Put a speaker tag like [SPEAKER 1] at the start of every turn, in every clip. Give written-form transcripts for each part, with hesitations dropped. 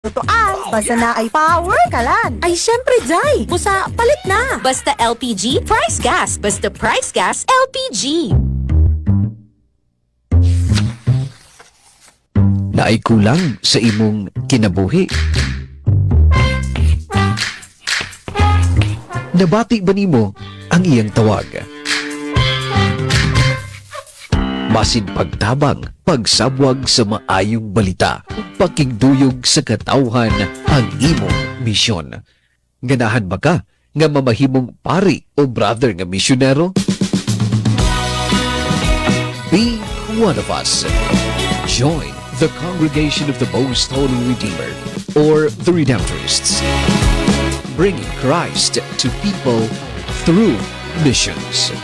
[SPEAKER 1] Lutuan, basta naay power kalan.
[SPEAKER 2] Ay, syempre, Jai. Busa, palit na. Basta LPG, price gas. Basta price gas, LPG.
[SPEAKER 3] Naay kulang sa imong kinabuhi. Nabati ba nimo ang iyang tawag? Masin pagtabang, pagsabwag sa maayong balita, pakigduyog sa katawhan ang imong misyon. Ganahan ba ka nga mamahimong pari o brother nga misyonero? Be one of us. Join the Congregation of the Most Holy Redeemer, or the Redemptorists, bringing Christ to people through missions.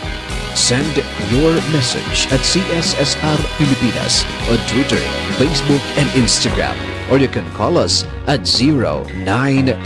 [SPEAKER 3] Send your message at CSSR Pilipinas on Twitter, Facebook, and Instagram. Or you can call us at 0968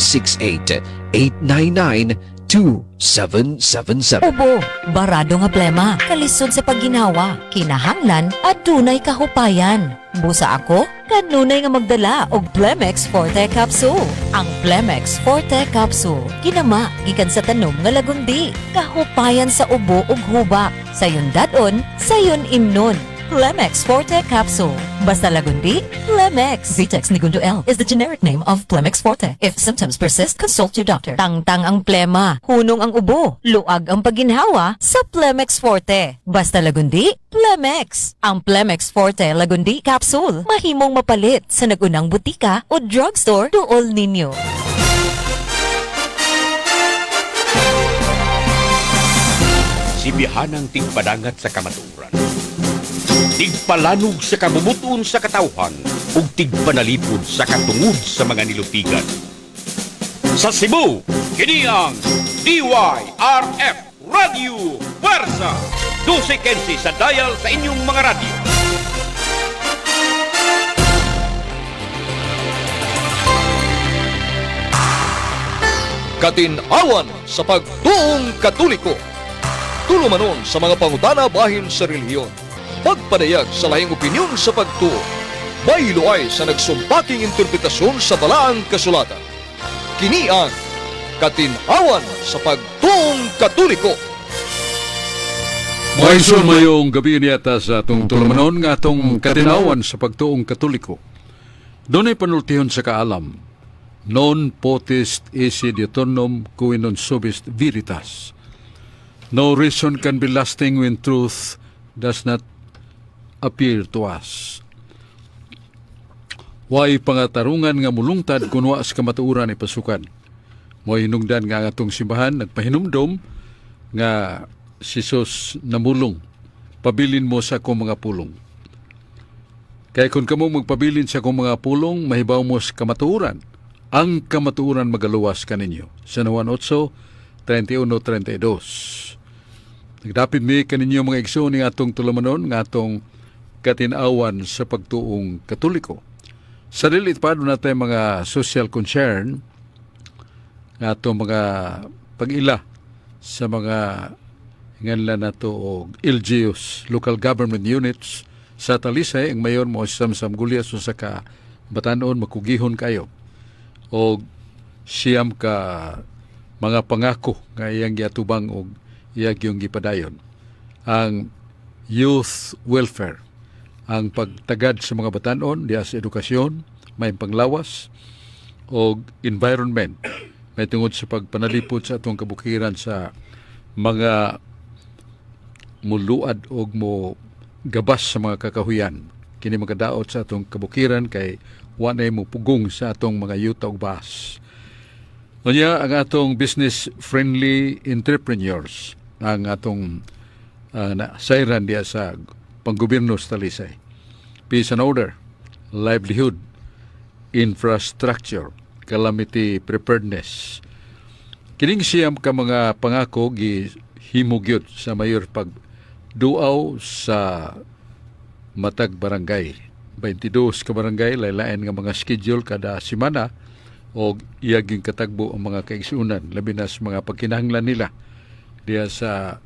[SPEAKER 3] 899 2777.
[SPEAKER 4] Ubo, barado nga plema, kalisod sa pagginhawa, kinahanglan adunay kahupayan. Busa ako, kanunay nga magdala og Plemex Forte Capsule. Ang Plemex Forte Capsule, ginama gikan sa tanom nga lagundi, kahupayan sa ubo ug hubak. Sayon dad-on, sayon imnon. Plemex Forte Capsule. Basta lagundi, Plemex. Vitex Negundo L is the generic name of Plemex Forte. If symptoms persist, consult your doctor. Tangtang ang plema, hunong ang ubo, luag ang paginhawa sa Plemex Forte. Basta lagundi, Plemex. Ang Plemex Forte Lagundi Capsule. Mahimong mapalit sa nagunang butika o drugstore duol ninyo.
[SPEAKER 5] Sibihanang tigpadangat sa kamatuoran, tigpalanog sa kabubut-on sa katawhan, ug tigpanalipod sa katungod sa mga nilupigan. Sa Cebu, kini ang DYRF Radio Fuerza. 12:15 sa dial sa inyong mga radyo.
[SPEAKER 6] Katinawan sa pagtuong Katoliko. Tulumanon sa mga pangutana bahin sa relihiyon. Pagpadayag sa lahing opinyon sa pagtuo. Baylo ay sa nagsumpaking interpretasyon sa balaang kasulatan. Kini ang Katinawan sa pagtuong Katoliko.
[SPEAKER 7] Mga mayong gabi niyata sa atong tulumanon nga atong katinawan sa pagtuong Katoliko. Dunay panultihon sa kaalam. Non potest esse diuturnum qui non subist veritas. No reason can be lasting when truth does not appear to us. Way pangatarungan nga mulungtad kun wa sa kamatuoran ipasukan. Mo'y hinungdan nga ang atong simbahan nagpahinumdom nga si Jesus namulong. "Pabilin mo sa akong mga pulong. Kay kung kamo magpabilin sa akong mga pulong, mahibaw mo sa kamatuoran. Ang kamatuoran magaluwas kaninyo." Sa Juan 8, 31-32. Nagdapit mi kaninyo, mga igsoon, ni atong tulumanon nga atong katinawan sa pagtuong Katoliko. Sa dili pa natin mga social concern nga atong mga pag-ila sa mga nganlan nato og LGUs, local government units sa Talisay, ang mayor mo si Samsam Gullas, usa ka batanon, makugihon kayo og siyam ka mga pangako nga iyang giatubang og iyang yung gipadayon: ang youth welfare, ang pagtagad sa mga batanon diha sa edukasyon, may panglawas og environment, may tungod sa pagpanalipod sa atong kabukiran sa mga muluad og mo gabas sa mga kakahuyan. Kini makadaot sa atong kabukiran kay wa nay mo pugong sa atong mga yuta ug baas. Unya, ang atong business friendly entrepreneurs ang atong na sayran diya sa panggobyerno sa Talisay. Peace and order, livelihood, infrastructure, calamity preparedness. Kining siyam ka mga pangako gihimo gyud sa mayor pag duaw sa matag barangay. 22 ka barangay, laylain nga mga schedule kada semana og iyaging katagbo ang mga kaigsuonan, labi na sa mga pagkinahanglan nila diya sa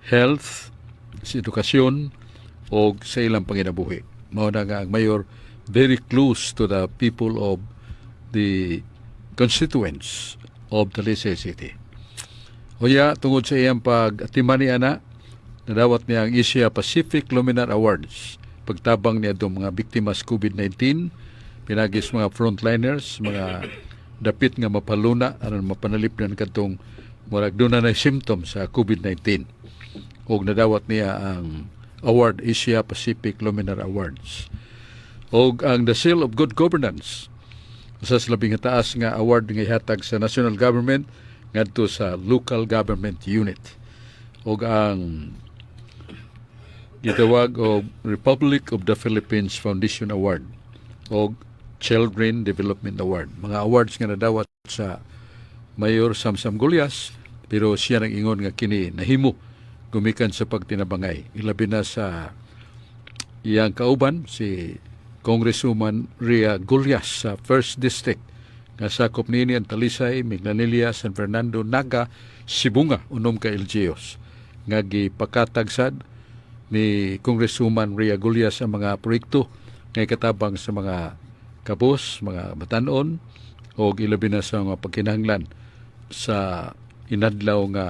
[SPEAKER 7] health, sa edukasyon o sa ilang panginabuhi. Mao na nga ang mayor very close to the people of the constituents of Talisay City. Unya, tungod sa iyang pag-atiman ni ana, nadawat niya ang Asia Pacific Luminar Awards. Pagtabang niya itong mga biktima sa COVID-19, pinagis mga frontliners, mga dapit nga mapaluna, aron mapanalipdan kadtong murag duna na symptoms sa COVID-19. Og nadawat niya ang award, Asia Pacific Luminar Awards. Og ang the Seal of Good Governance, usa sa labing taas nga award nga ihatag sa national government ngadto sa local government unit. Og ang gitawag og Republic of the Philippines Foundation Award og Children Development Award. Mga awards nga nadawat sa Mayor Samsam Gullas, pero siya nang ingon nga kini nahimo gumikan sa pagtinabangay, ilabi na sa iyang kauban, si Congresswoman Ria Gullas sa First District nga sakop niini ang Talisay, Minglanilla, San Fernando, Naga, Sibonga, 6 ka LGUs nga gipakatagsad ni Congresswoman Ria Gullas ang mga proyekto nga ikatabang sa mga kabos, mga batanon o ilabi na sa mga pagkinahanglan sa inadlaw nga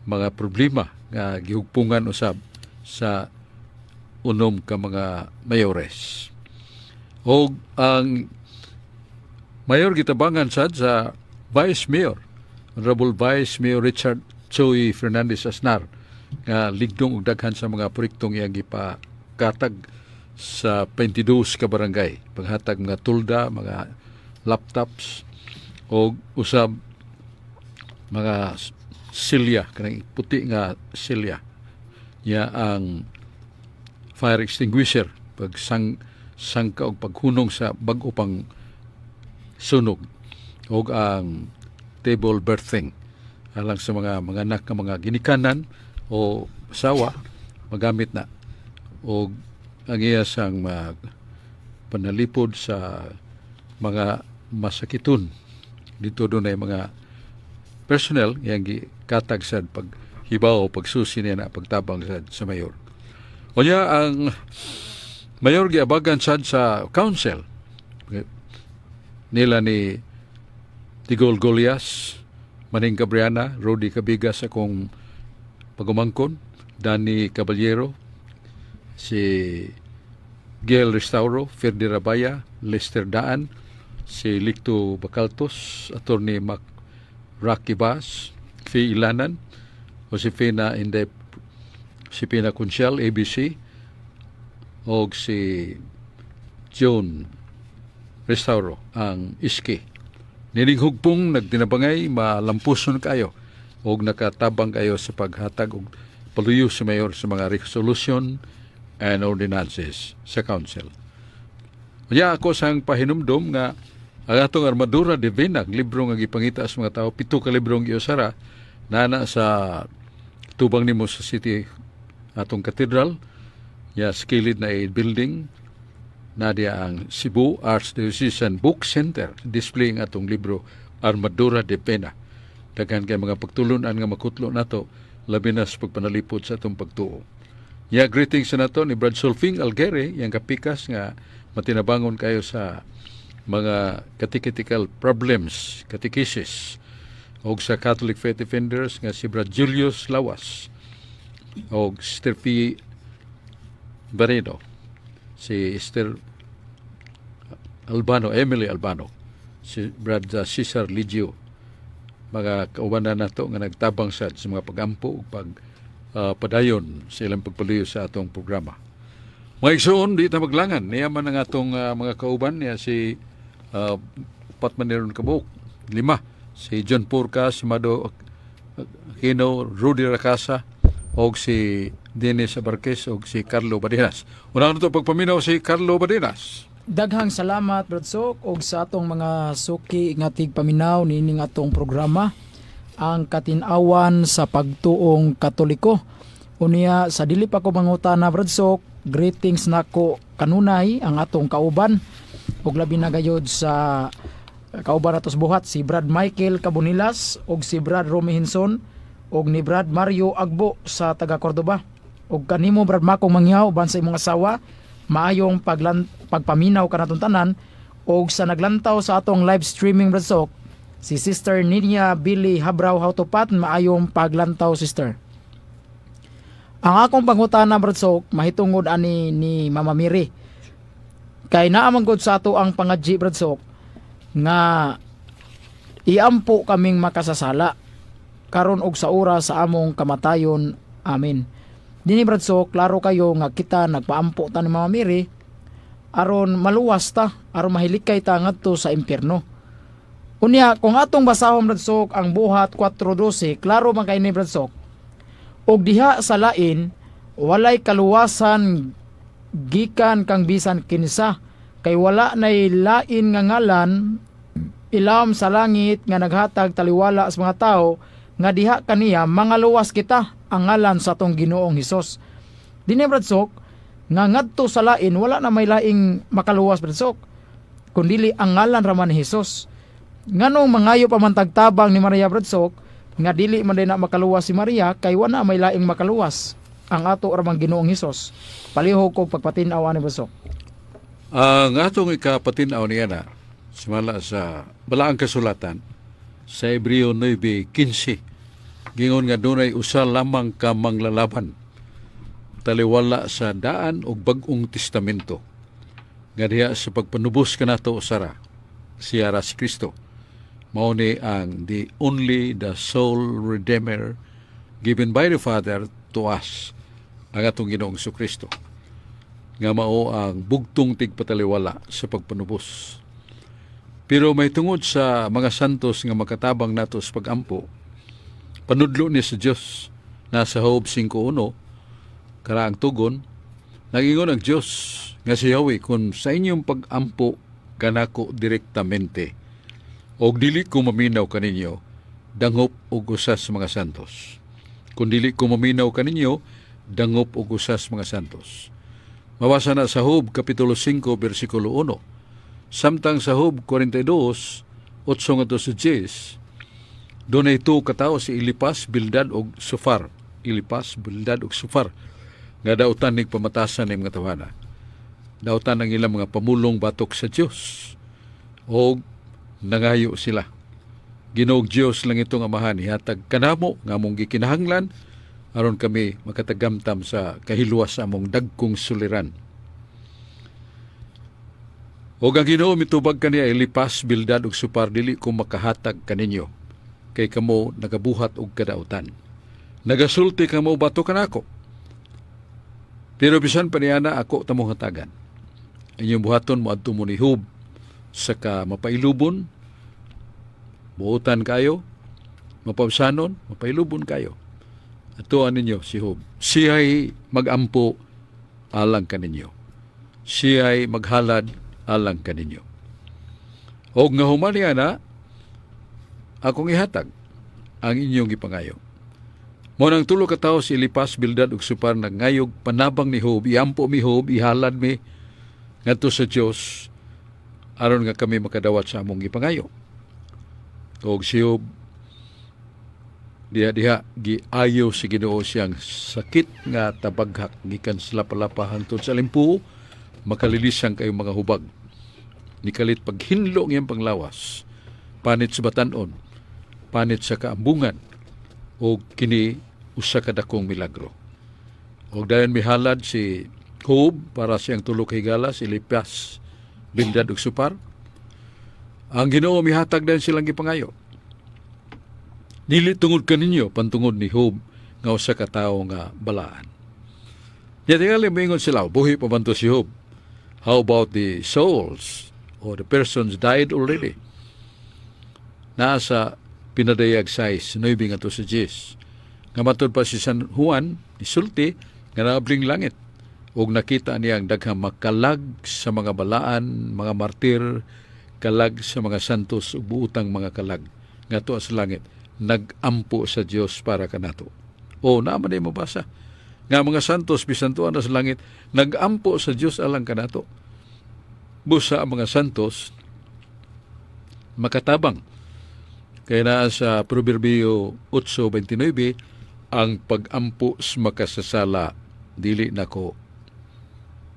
[SPEAKER 7] mga problema nga gihugpungan usab sa 6 ka mga mayores. Og ang mayor gitabangan sad sa Vice Mayor, Honorable Vice Mayor Richard Choi Fernandez Asnar, nga ligdong og daghan sa mga proyektong iyang gipakatag sa 22 ka barangay, paghatag mga tulda, mga laptops og usab mga silya, kanang puti nga silya niya, ang fire extinguisher pag sang sangka og paghunong sa bag-o pang sunog, og ang table birthing alang sa mga mga anak nga mga ginikanan o asawa magamit na, og ang iya sang mag panalipod sa mga masakiton dito, dunay mga personnel yang gikatag sad paghibaw, pagsusi niya na pagtabang sad sa mayor. Unya ang mayor giabagan sad sa council nila ni Tigol Golias, Maning Gabriana, Rudy Cabigas, akong pagumangkon, Danny Caballero, si Gail Restauro, Ferdi Rabaya, Lester Daan, si Licto Bacaltos, Attorney Mac Rocky Bass, Fee Ilanan, Josefina Inde, Josefina Conchel, ABC, og si John Restauro, ang iski. Nining hugpong nagtinabangay, malampuson kayo og nakatabang kayo sa paghatag og paluyo sa mayor sa mga resolution and ordinances sa council. Unya ako sang pahinumdom nga ang atong Armadura Divina, ang libro nga gipangita sa mga tao, 7 ka libro ang giusara, nana sa tubang nimo sa city atong cathedral, ya skilid na a building na diya ang Cebu Archdiocesan Book Center, display ang atong libro Armadura Divina. Daghan kay mga pagtulunan nga makutlo nato, labi na sa pagpanalipod sa atong pagtuo. Ya, greetings sa nato ni Brad Solfing Algere, yang kapikas nga matinabangon kayo sa mga catechetical problems, catechesis, og sa Catholic Faith Defenders nga si Brad Julius Lawas og Sister P. Barredo, si Esther Albano, Emily Albano, si Brad Cesar Ligio, mga kaubanan nato nga nagtabang sad sa mga pagampo ug pag padayon sa ilang pagpaluyo sa atong programa. Mga igsoon, di ta maglangan. Niya man ang atong mga kauban niya, si upat man ni kabuok, lima. Si John Purca, si Mado Aquino, Rudy Racasa, og si Dennis Abarquez, og si Carlo Badinas. Unang nato pagpaminaw si Carlo Badinas.
[SPEAKER 8] Daghang salamat, Brad Sok, og sa atong mga suki nga tigpaminaw niining atong programa, ang Katin-awan sa Pagtuong Katoliko. Unya sa dili pa ko mangutana, Brad Sok, greetings nako kanunay ang atong kauban ug labi na gayod sa kauban nato sa buhat, si Brad Michael Cabonilas ug si Brad Romy Hinson ug ni Brad Mario Agbo sa taga Cordoba. Ug kanimo, Brad Makong Mangyaw, uban sa imong asawa, maayong pagpaminaw kanatong tanan. Og sa naglantaw sa atong live streaming, Brad Sok, si Sister Ninya Billy Habraw Hautupat, maayong paglantaw, sister. Ang akong pangutana, Brad Sok, mahitungod ani ni Mama Mary. Kay naa man gud sa ato ang pangadji, Brad Sok, nga iampo kaming makasasala karon og sa oras sa among kamatayon. Amen. Dini, Brad Sok, klaro kayo nga kita nagpaampo ta ni Mama Mary aron maluwas ta, aron mahilikay ta ngadto sa impyerno. Unya, kung atong basahon, Brad Sok, ang Buhat 4:12, klaro man kay ni, Brad Sok. Og diha sa lain walay kaluwasan gikan kang bisan kinsa, kay wala nay lain nga ngalan ilawom sa langit nga naghatag taliwala sa mga tao nga diha kaniya mangaluwas kita, ang ngalan sa atong Ginoong Hesus. Dinhi, Brad Sok, nga ngadto sa lain wala na may laing makaluwas, Brad Sok, kundili ang ngalan raman ni Hesus. Nganong mangayo pa man tagtabang ni Maria, Brad Sok, nga dili man din na makaluwas si Maria kay wala may laing makaluwas, ang ato ramang Ginoong Hesus? Palihog ko pagpatin-aw ani, Brad Sok.
[SPEAKER 7] Ang atong ikapatin-aw niya na, sumala sa Balaang Kasulatan, sa Hebreo 9:15, gingon nga dunay usa lamang ka manglalaban, taliwala sa Daan ug Bag-ong Testamento, nga diha sa pagpanubos kanato usara, siya ra si Kristo. Mao ni ang the only, the sole Redeemer given by the Father to us, ang atong Ginoong Kristo nga mao ang bugtong tigpataliwala sa pagpanubos. Pero may tungod sa mga santos nga makatabang nato sa pagampo, panudlo ni sa Dios na sa Job 5:1, kara ang tugon, nagingon ang Dios nga si Yahweh, "Kung sa inyong pagampo kanako direktamente, og dili ko maminaw kaninyo, dangop og usa sa mga santos." Kung dili ko maminaw kaninyo, dangop og usa sa mga santos. Mabasa na sa Job Kapitulo 5, versikulo 1. Samtang sa Job 42, 8 ngadto sa 10, dunay tuo katawo, si Elipas, Bildad og Sofar. Elipas, Bildad og Sofar nga dautan nig pamatasan ng mga tawhana. Dautan ang ilang mga pamulong batok sa Dios. Og nangayo sila. "Ginoong Dios lang itong Amahan, ihatag kanamo nga among gikinahanglan aron kami makatagamtam sa kahiluwas sa among dagkong suliran." Og ang Ginoo mitubag kaniya, "Elipas, Bildad ug Sofar, dili ko makahatag kaninyo kay kamo nagabuhat og kadautan. Nagasulti kamo batok kanako. Pero bisan pa niana, ako tamong hatagan. Inyong buhaton, moadto mo ni Job sa ka mapailubon, buotan kayo, mapausanon, mapailubon kayo. Atuan ninyo si Job. Siya'y magampo alang kaninyo. Siya'y maghalad alang kaninyo. Og nga human niya na, akong ihatag ang inyong gipangayo." Mao nang tulo ka tawo, si Elipas, Bildad ug Sofar, nagngayog panabang ni Job, "Iampo mi, Job, ihalad mi ngadto sa Dios aron nga kami makadawat sa among gipangayo." Og si Job, diha-diha giayo si Ginoo siyang sakit nga tabaghak gikan sa lapalapa hangtod sa alimpuho, makalilisan kayo mga hubag. Nikalit paghinlo ang iyang panglawas, panit sa batanon, panit sa kaambungan, og kini usa ka dakong milagro. Og dayon mihalad si Job para siyang tulo ka higala, si Elipas, Bildad ug Sofar. Ang Ginoo mihatag dayon silang gipangayo. Dili tungod kaninyo, pantungod ni Job nga usa ka tawo nga balaan. Nya tingali moingon sila, "Buhi pa man to si Job. How about the souls or the persons died already?" Naa sa Pinadayag 6, 9 ngadto sa 10. Nga matod pa si San Juan, isulti, nga naabling langit ug nakita niya ang daghang makalag sa mga balaan, mga martir, kalag sa mga santos ug buutang mga kalag nga tuwa sa langit nagampo sa Dios para kanato. O naa man mabasa nga mga santos bisan tuwa na sa langit nagampo sa Dios alang kanato. Busa ang mga santos makatabang. Kaya naa sa Proverbio 8:29, "Ang pagampo sa makasasala dili nako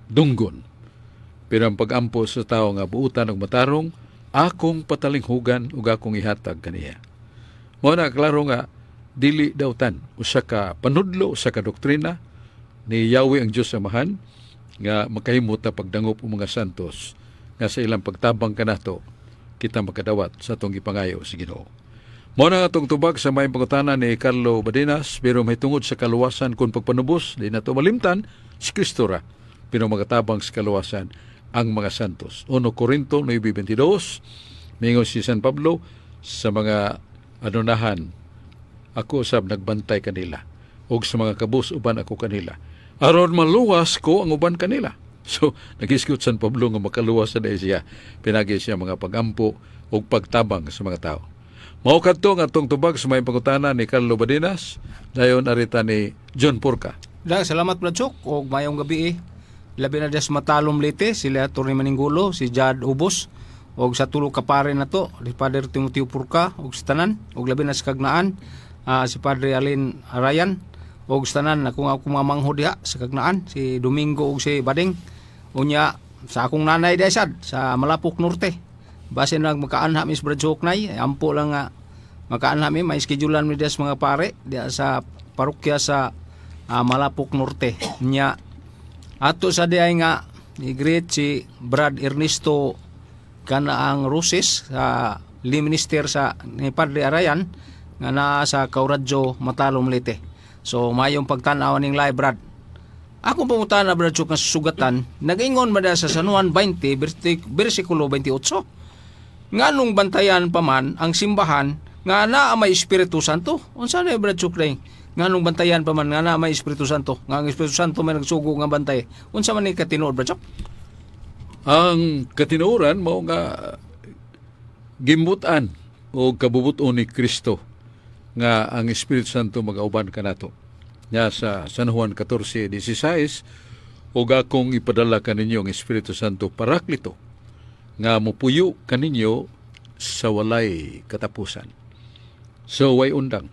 [SPEAKER 7] dunggon." Pero ang pagampo sa tao nga buutan ug matarong, akong patalinghugan ug akong ihatag kaniya. Mao na klaro nga dili dautan usa ka panudlo, usa ka doktrina ni Yahweh ang Dios Amahan nga makahimo ta pagdangop og mga santos nga sa ilang pagtabang kanato kita makadawat sa atong gipangayo sa Ginoo. Mao na atong tubag sa may pangutana ni Carlo Badenas, pero mahitungod sa kaluwasan kon pagpanubos, di nato malimtan si Kristo ra pero magatabang sa kaluwasan ang mga santos. 1 Corinto 9:22, mingon si San Pablo sa mga anunahan, "Ako usab nagbantay kanila ug sa mga kabus uban ako kanila aron maluwas ko ang uban kanila." So nagisgot San Pablo nga makaluwas sa siya pinagi siya mga pagampo ug pagtabang sa mga tao. Mao kadto nga atong tubag sa may pangutana ni Carlo Badenas. Dayon arita ni John Porca.
[SPEAKER 9] Da, salamat, Brad Sok og mayong gabi eh. Labi na des Matalom Leyte, sila Atty. Maninggulo, si Jad Ubos og sa tulo ka pare nato, si Father Timoteo Purka og sa tanan, og labi na sa Kagnaan, si Padre Alin Arayan og sa tanan akong mga manghod diha sa Kagnaan, si Domingo og si Bading. Unya sa akong nanay desad sa Malapok Norte. Base nag makaanha mi Brad Sok nay, ampo lang nga makaanha mi, may schedulean mi diha sa mga pare diha sa parokya sa Malapok Norte. Nya ato sa diay nga i-greet si Brad Ernesto kana ang Roses sa li minister sa ni Padre Arayan nga naa sa Kauradyo, Matalom, Leyte. So mayong pagtan-aw ning live, Brad. Akong pangutana, Brad Chuk, nga sugatan, nag-ingon man sa San Juan 20 versikulo 28. Nganong bantayan pa man ang simbahan nga naa may Espiritu Santo? Unsa na, Brad Chuk, day? Nganong bantayan pa man nga naa may Espiritu Santo? Nga ang Espiritu Santo may nagsugo nga bantay. Unsa man ni katinuod, Brad Chuk?
[SPEAKER 7] Ang katinuoran mao nga gimbutan o kabubuton ni Kristo nga ang Espiritu Santo magauban kanato. Nya sa San Juan 14:16, "Ug akong ipadala kaninyo ang Espiritu Santo Paraklito nga mupuyo kaninyo sa walay katapusan." So way undang.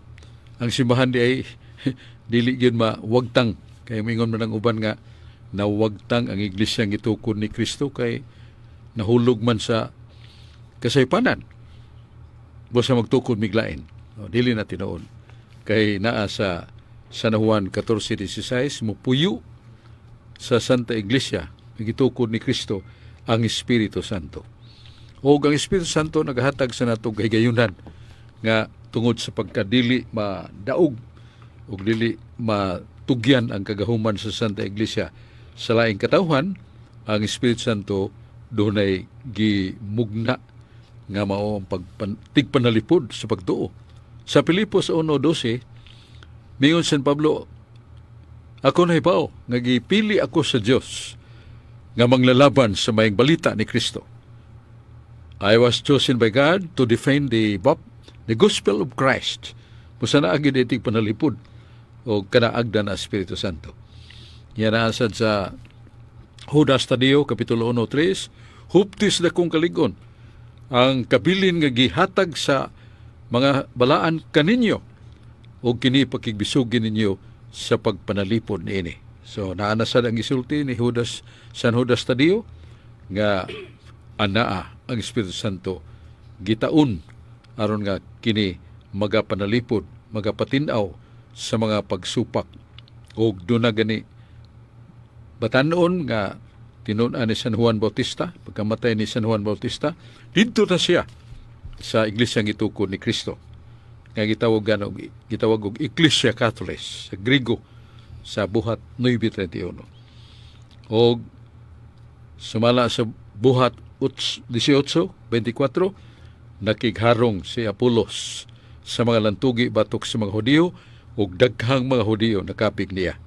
[SPEAKER 7] Ang simbahan di ay dili gyud mawagtang kay mingon man ang uban nga nawagtang ang iglesia nga gitukod ni Kristo kay nahulog man sa kasaypanan. Busa magtukod miglain. O, dili na tinuod. Kay naa sa San Juan 14:16, mupuyo sa Santa Iglesia nga gitukod ni Kristo ang Espiritu Santo. O ang Espiritu Santo nagahatag sa natong kahigayunan nga tungod sa pagkadili madaog ug dili matugyan ang kagahuman sa Santa Iglesia sa laing katawhan, ang Espiritu Santo dunay gimugna nga mao ang tigpanalipod sa pagtuo. Sa Pilipos 1:12, mingon San Pablo, "Ako nahibaw nga gipili ako sa Dios nga manglalaban sa maayong balita ni Kristo." I was chosen by God to defend the gospel of Christ. Busa naa gyud itig panalipod o kanaagda na Espiritu Santo. Yan asad sa Judas Tadeo, Kapitulo 1:3, "Huptis dakong kalig-on ang kabilin nga gihatag sa mga balaan kaninyo o kini pakigbisugin ninyo sa pagpanalipod niini." So naa na sad ang gisulti ni Judas, San Judas Tadeo, nga anaa ang Espiritu Santo gitaon aron nga kini magapanalipod, magapatin-aw sa mga pagsupak. Og duna gani batanon nga tinun-an ni San Juan Bautista. Pagkamatay ni San Juan Bautista, didto na siya sa iglesia nga gitukod ni Kristo nga gitawag og Ecclesia Catholic sa Grigo sa Buhat 9:31. Og sumala sa Buhat 18:24, nakigharong si Apolos sa mga lantugi batok sa mga Hudiyo ug daghang mga Hudiyo nakapig niya.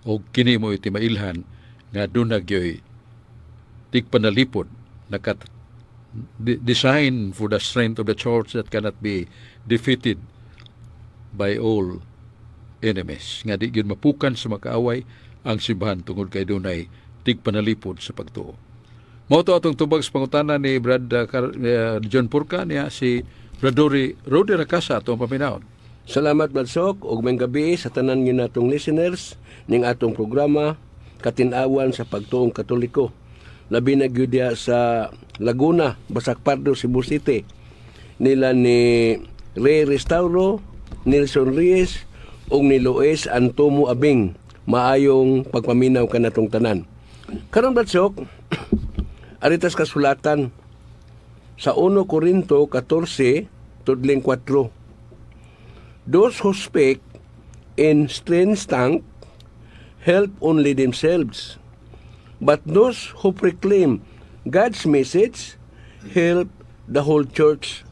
[SPEAKER 7] Og kini mo iti mailhan nga duna gyoy tigpanalipod nakat design for the strength of the church that cannot be defeated by all enemies, nga di gyud mapukan sa makaaway ang simbahan tungod kay dunay tigpanalipod sa pagtuo. Mao to atong tubag sa pangutana ni Brad John Purca. Niya si Brad Dory Rody Rakasa atong paminawon.
[SPEAKER 10] Salamat, Brad Sok, ug maayong gabi sa tanan nga natong listeners ning atong programa Katin-awan sa Pagtuong Katoliko. Labi na gyud diha sa Laguna, Basak Pardo, Cebu City. Nila ni Ray Restauro, Nelson Reyes ug ni Luis Antomo Abing. Maayong pagpaminaw kanatong tanan. Karon, Brad Sok, aritas kasulatan sa 1 Korinto 14 tudling 4. "Those who speak in strange tongue help only themselves. But those who proclaim God's message help the whole church."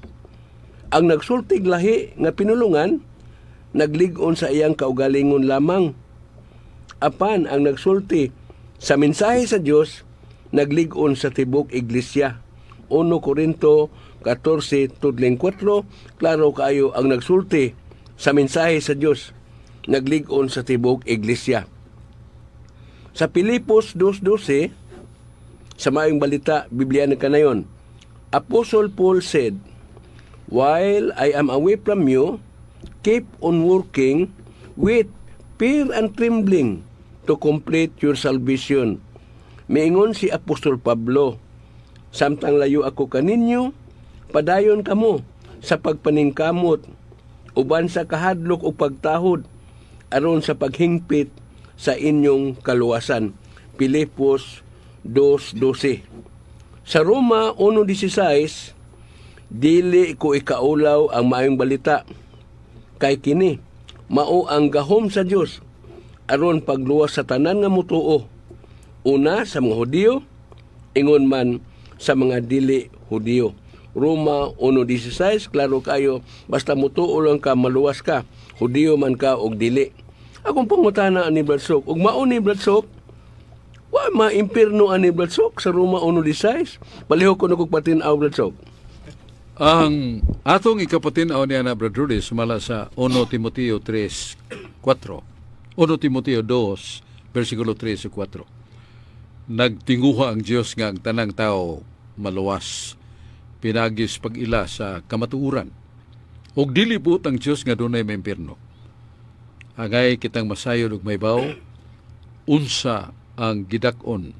[SPEAKER 10] Ang nagsultig lahi nga pinulungan, naglig-on sa iyang kaugalingon lamang. Apan ang nagsulti sa mensahe sa Dios, naglig-on sa tibok iglesia. 1 Korinto 14 tudling 4, klaro kaayo, ang nagsulti sa mensahe sa Dios, naglig-on sa tibok iglesia. Sa Pilipos 2:12, sa Maayong Balita, Biblia ng Kanayon, Apostle Paul said, "While I am away from you, keep on working with fear and trembling to complete your salvation." Miingon si Apostol Pablo, "Samtang layo ako kaninyo, padayon kamo sa pagpaningkamot uban sa kahadlok o pagtahod aron sa paghingpit sa inyong kaluwasan." Pilipos 2:12. Sa Roma 1:16, "Dili ko ikaulaw ang Maayong Balita, kay kini mao ang gahom sa Dios aron pagluwas sa tanan nga mutuo, una sa mga Hudiyo, ingon man sa mga dili Hudiyo." Roma 1:16, klaro kayo, basta mutuo lang ka, maluwas ka, Hudiyo man ka og dili. Akong pangutana ani, Brad Sok, ug mao ni, Brad Sok, wa ma-impirno ani, Brad Sok, sa Roma 1:16? Palihog ko na kog patin-aw, Brad Sok.
[SPEAKER 7] Ang atong ikapatin-aw niya na, Brad Rudy, sumala sa 1 Timoteo 3:4. 1 Timoteo 2, versikulo 3 ug 4. Nagtinguha ang Dios nga ang tanang tao maluwas pinagis pag-ila sa kamatuoran. Ug dili buot ang Dios nga dunay maimpirno. Angay kitang masayod ug mahibaw unsa ang gidak-on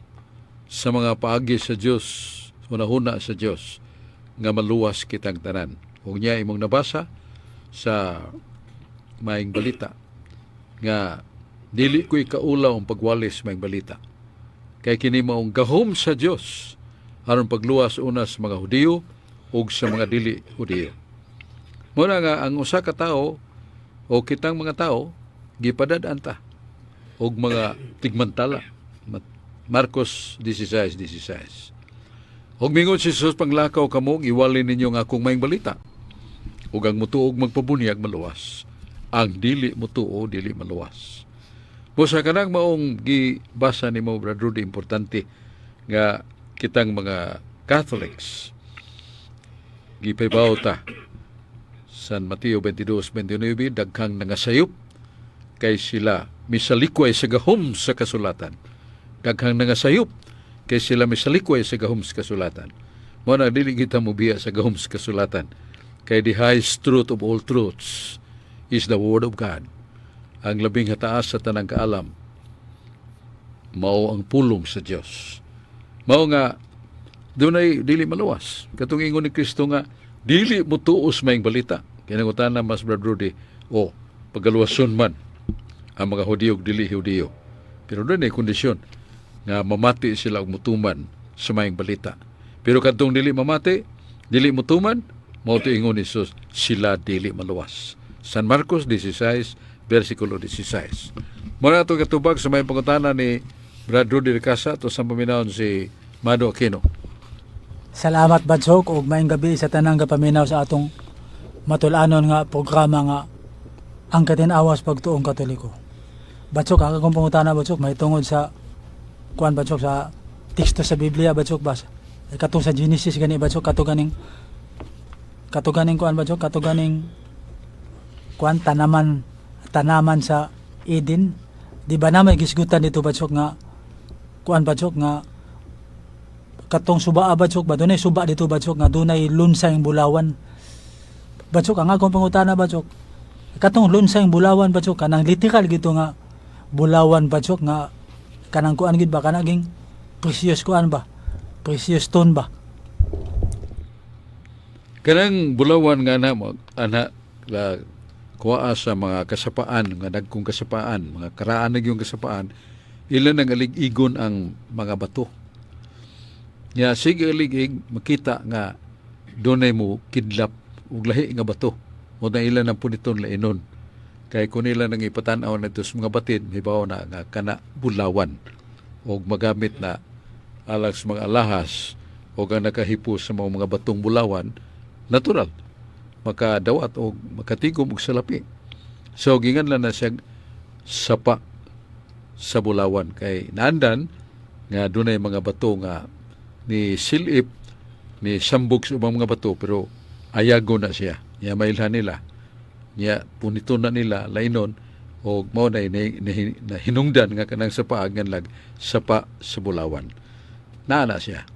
[SPEAKER 7] sa mga paagi sa Dios, hunahuna sa Dios nga maluwas kitang tanan. Ug niya imong nabasa sa Maayong Balita nga dili ko ikaulaw ang pagwalis Maayong Balita. Kay kini maong gahom sa Dios aron pagluwas una sa mga Hudiyo ug sa mga dili Hudiyo. Muna nga ang usa ka tawo o kitang mga tao gipadad-an ta og mga tigmantala. Marcos 16:16. Ug mingon si Jesus, "Panglakaw kamo, iwali ninyo ang akong Maayong Balita. Ug ang mutuog magpabunyag, maluwas. Ang dili mutuo, dili maluwas." Busa kanang maong gibasa nimo, Brad Rudy, importante nga kitang mga Catholics gipahibaw ta. San Mateo 22:29, daghang nangasayop kay sila misalikway sa gahom sa kasulatan. Daghang nangasayop kay sila misalikway sa gahom sa kasulatan. Mo na dili kita mobiya sa gahom sa kasulatan. Kay the highest truth of all truths is the Word of God. Ang labing hataas sa tanang kaalam mao ang pulong sa Dios. Mao nga dunay dili maluwas. Katong ingon ni Kristo nga dili motuos Maayong Balita. Kinangutana mas, Brad Rudy, o pagaluwason man ang mga Hudiyo ug dili Hudiyo. Pero dunay kondisyon nga mamati sila og mutuman sa Maayong Balita. Pero kadtong dili mamati, dili mutuman, mao to ingon ni Jesus, sila dili maluwas. San Marcos 16, versikulo 16. Muna ito katubag sa may pangutana ni Brad Rudy Ricasa to sa paminawon si Mado Aquino.
[SPEAKER 11] Salamat, Badsok, ug maayong gabi sa tanang gapaminaw sa atong matul-anon nga programa nga Ang Katin-awas Pagtuong Katoliko. Badsok, ang akong pangutana, Badsok, may tungod sa kuan, Badsok, sa teksto sa Biblia, Badsok, bas. Katong sa Genesis gani, Badsok, kato ganing kuan, Badsok, kato ganing kuan, tanaman tanaman sa Eden. Di ba na may gisgutan dito, Badsok, nga kuan, Badsok, nga katong suba, Badsok ba, dunay suba dito, Badsok, nga dunay lunsang bulawan, Badsok? Ang akong pangutana, Badsok, katong lunsang bulawan, Badsok, kanang literal gito nga bulawan, Badsok, nga kanang kuan gid ba, kanang precious kuan ba? Precious stone ba?
[SPEAKER 7] Kanang bulawan nga na mo ana la kuaa sa mga kasapaan, mga dagkong kasapaan, mga karaan na yung kasapaan, ilan ang alig-igon ang mga bato. Ya sige alig-ig, makita nga dunay mo kidlap og lahi nga bato. O na ilan ang puniton lainon. Kay kun ila nang ipatan-aw na sa mga batid, hibaw na nga kana bulawan og magamit na alang sa mga alahas o ang nakahipo sa mga batong bulawan, natural makadawat o makatigom og salapi. So gingan lang na siya sapa sa bulawan kay naandan nga dunay mga bato nga ni silip ni sambog sa ubang mga bato, pero ayago na siya nya mailhan nila nya punito na nila lainon og mao na, na hinungdan nga kanang sapa nganlag sapa sa bulawan. Naa na siya.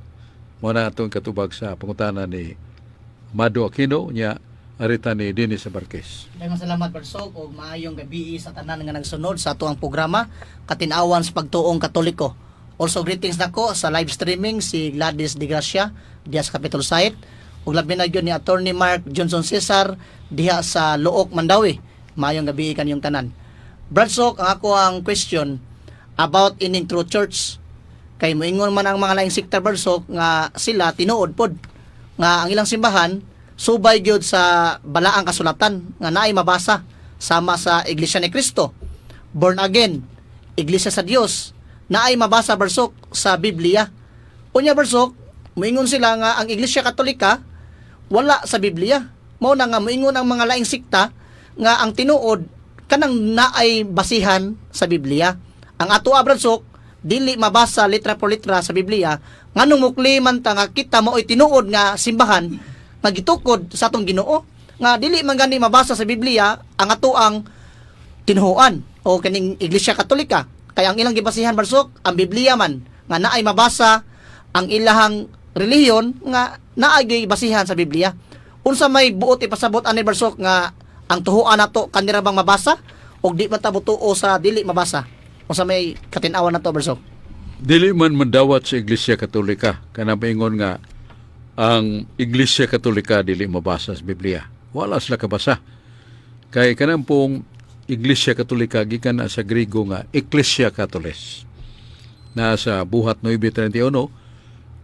[SPEAKER 7] Mao na atong katubag sa pangutana ni Mado Aquino nya arita ni Dennis Barquez.
[SPEAKER 12] Daghang salamat, Barsog, ug maayong gabi sa tanan nga nagsunod sa atuang programa Katinawan sa Pagtuong Katoliko. Also, greetings nako sa live streaming si Gladys De Gracia diha sa Capitol site ug labi na gyud ni Attorney Mark Johnson Cesar diha sa Looc, Mandaue. Maayong gabi kaniyong tanan. Bradsok, ang ako ang question about ining true church kay moingon man ang mga laing sekta, Bradsok, nga sila tinuod pod nga ang ilang simbahan subay gyud sa balaang kasulatan nga naay mabasa, sama sa Iglesia ni Cristo, Born Again, Iglesia sa Dios, naay mabasa, Barsok, sa Biblia. Unya, Barsok, moingon sila nga ang Iglesia Katolika wala sa Biblia. Mao na nga moingon ang mga laing sekta nga ang tinuod kanang naay basihan sa Biblia. Ang ato, Barsok, dili mabasa litra por litra sa Biblia. Nganong mukli man ta nga kita mao'y tinuod nga simbahan nga gitukod sa atong Ginoo nga dili man gani mabasa sa Biblia ang ato ang tinuohan o kaning Iglesia Katolika? Kay ang ilang gibasihan, Barsok, ang Biblia man nga naay mabasa ang ilahang relihiyon nga naay gibasihan sa Biblia. Unsa may buot ipasabot ani, Barsok, nga ang tuhuan nato kanira bang mabasa og di man ta motuo sa dili mabasa? Unsa may katin-awan nato, Barsok?
[SPEAKER 7] Dili man mandawat sa Iglesia Katolika kanang maingon nga ang Iglesia Katolika dili mabasa sa Biblia. Wala sila kabasa. Kay kanang pong Iglesia Katolika gikan na sa Griego nga Ecclesia Catholis. Na sa Buhat 9:31,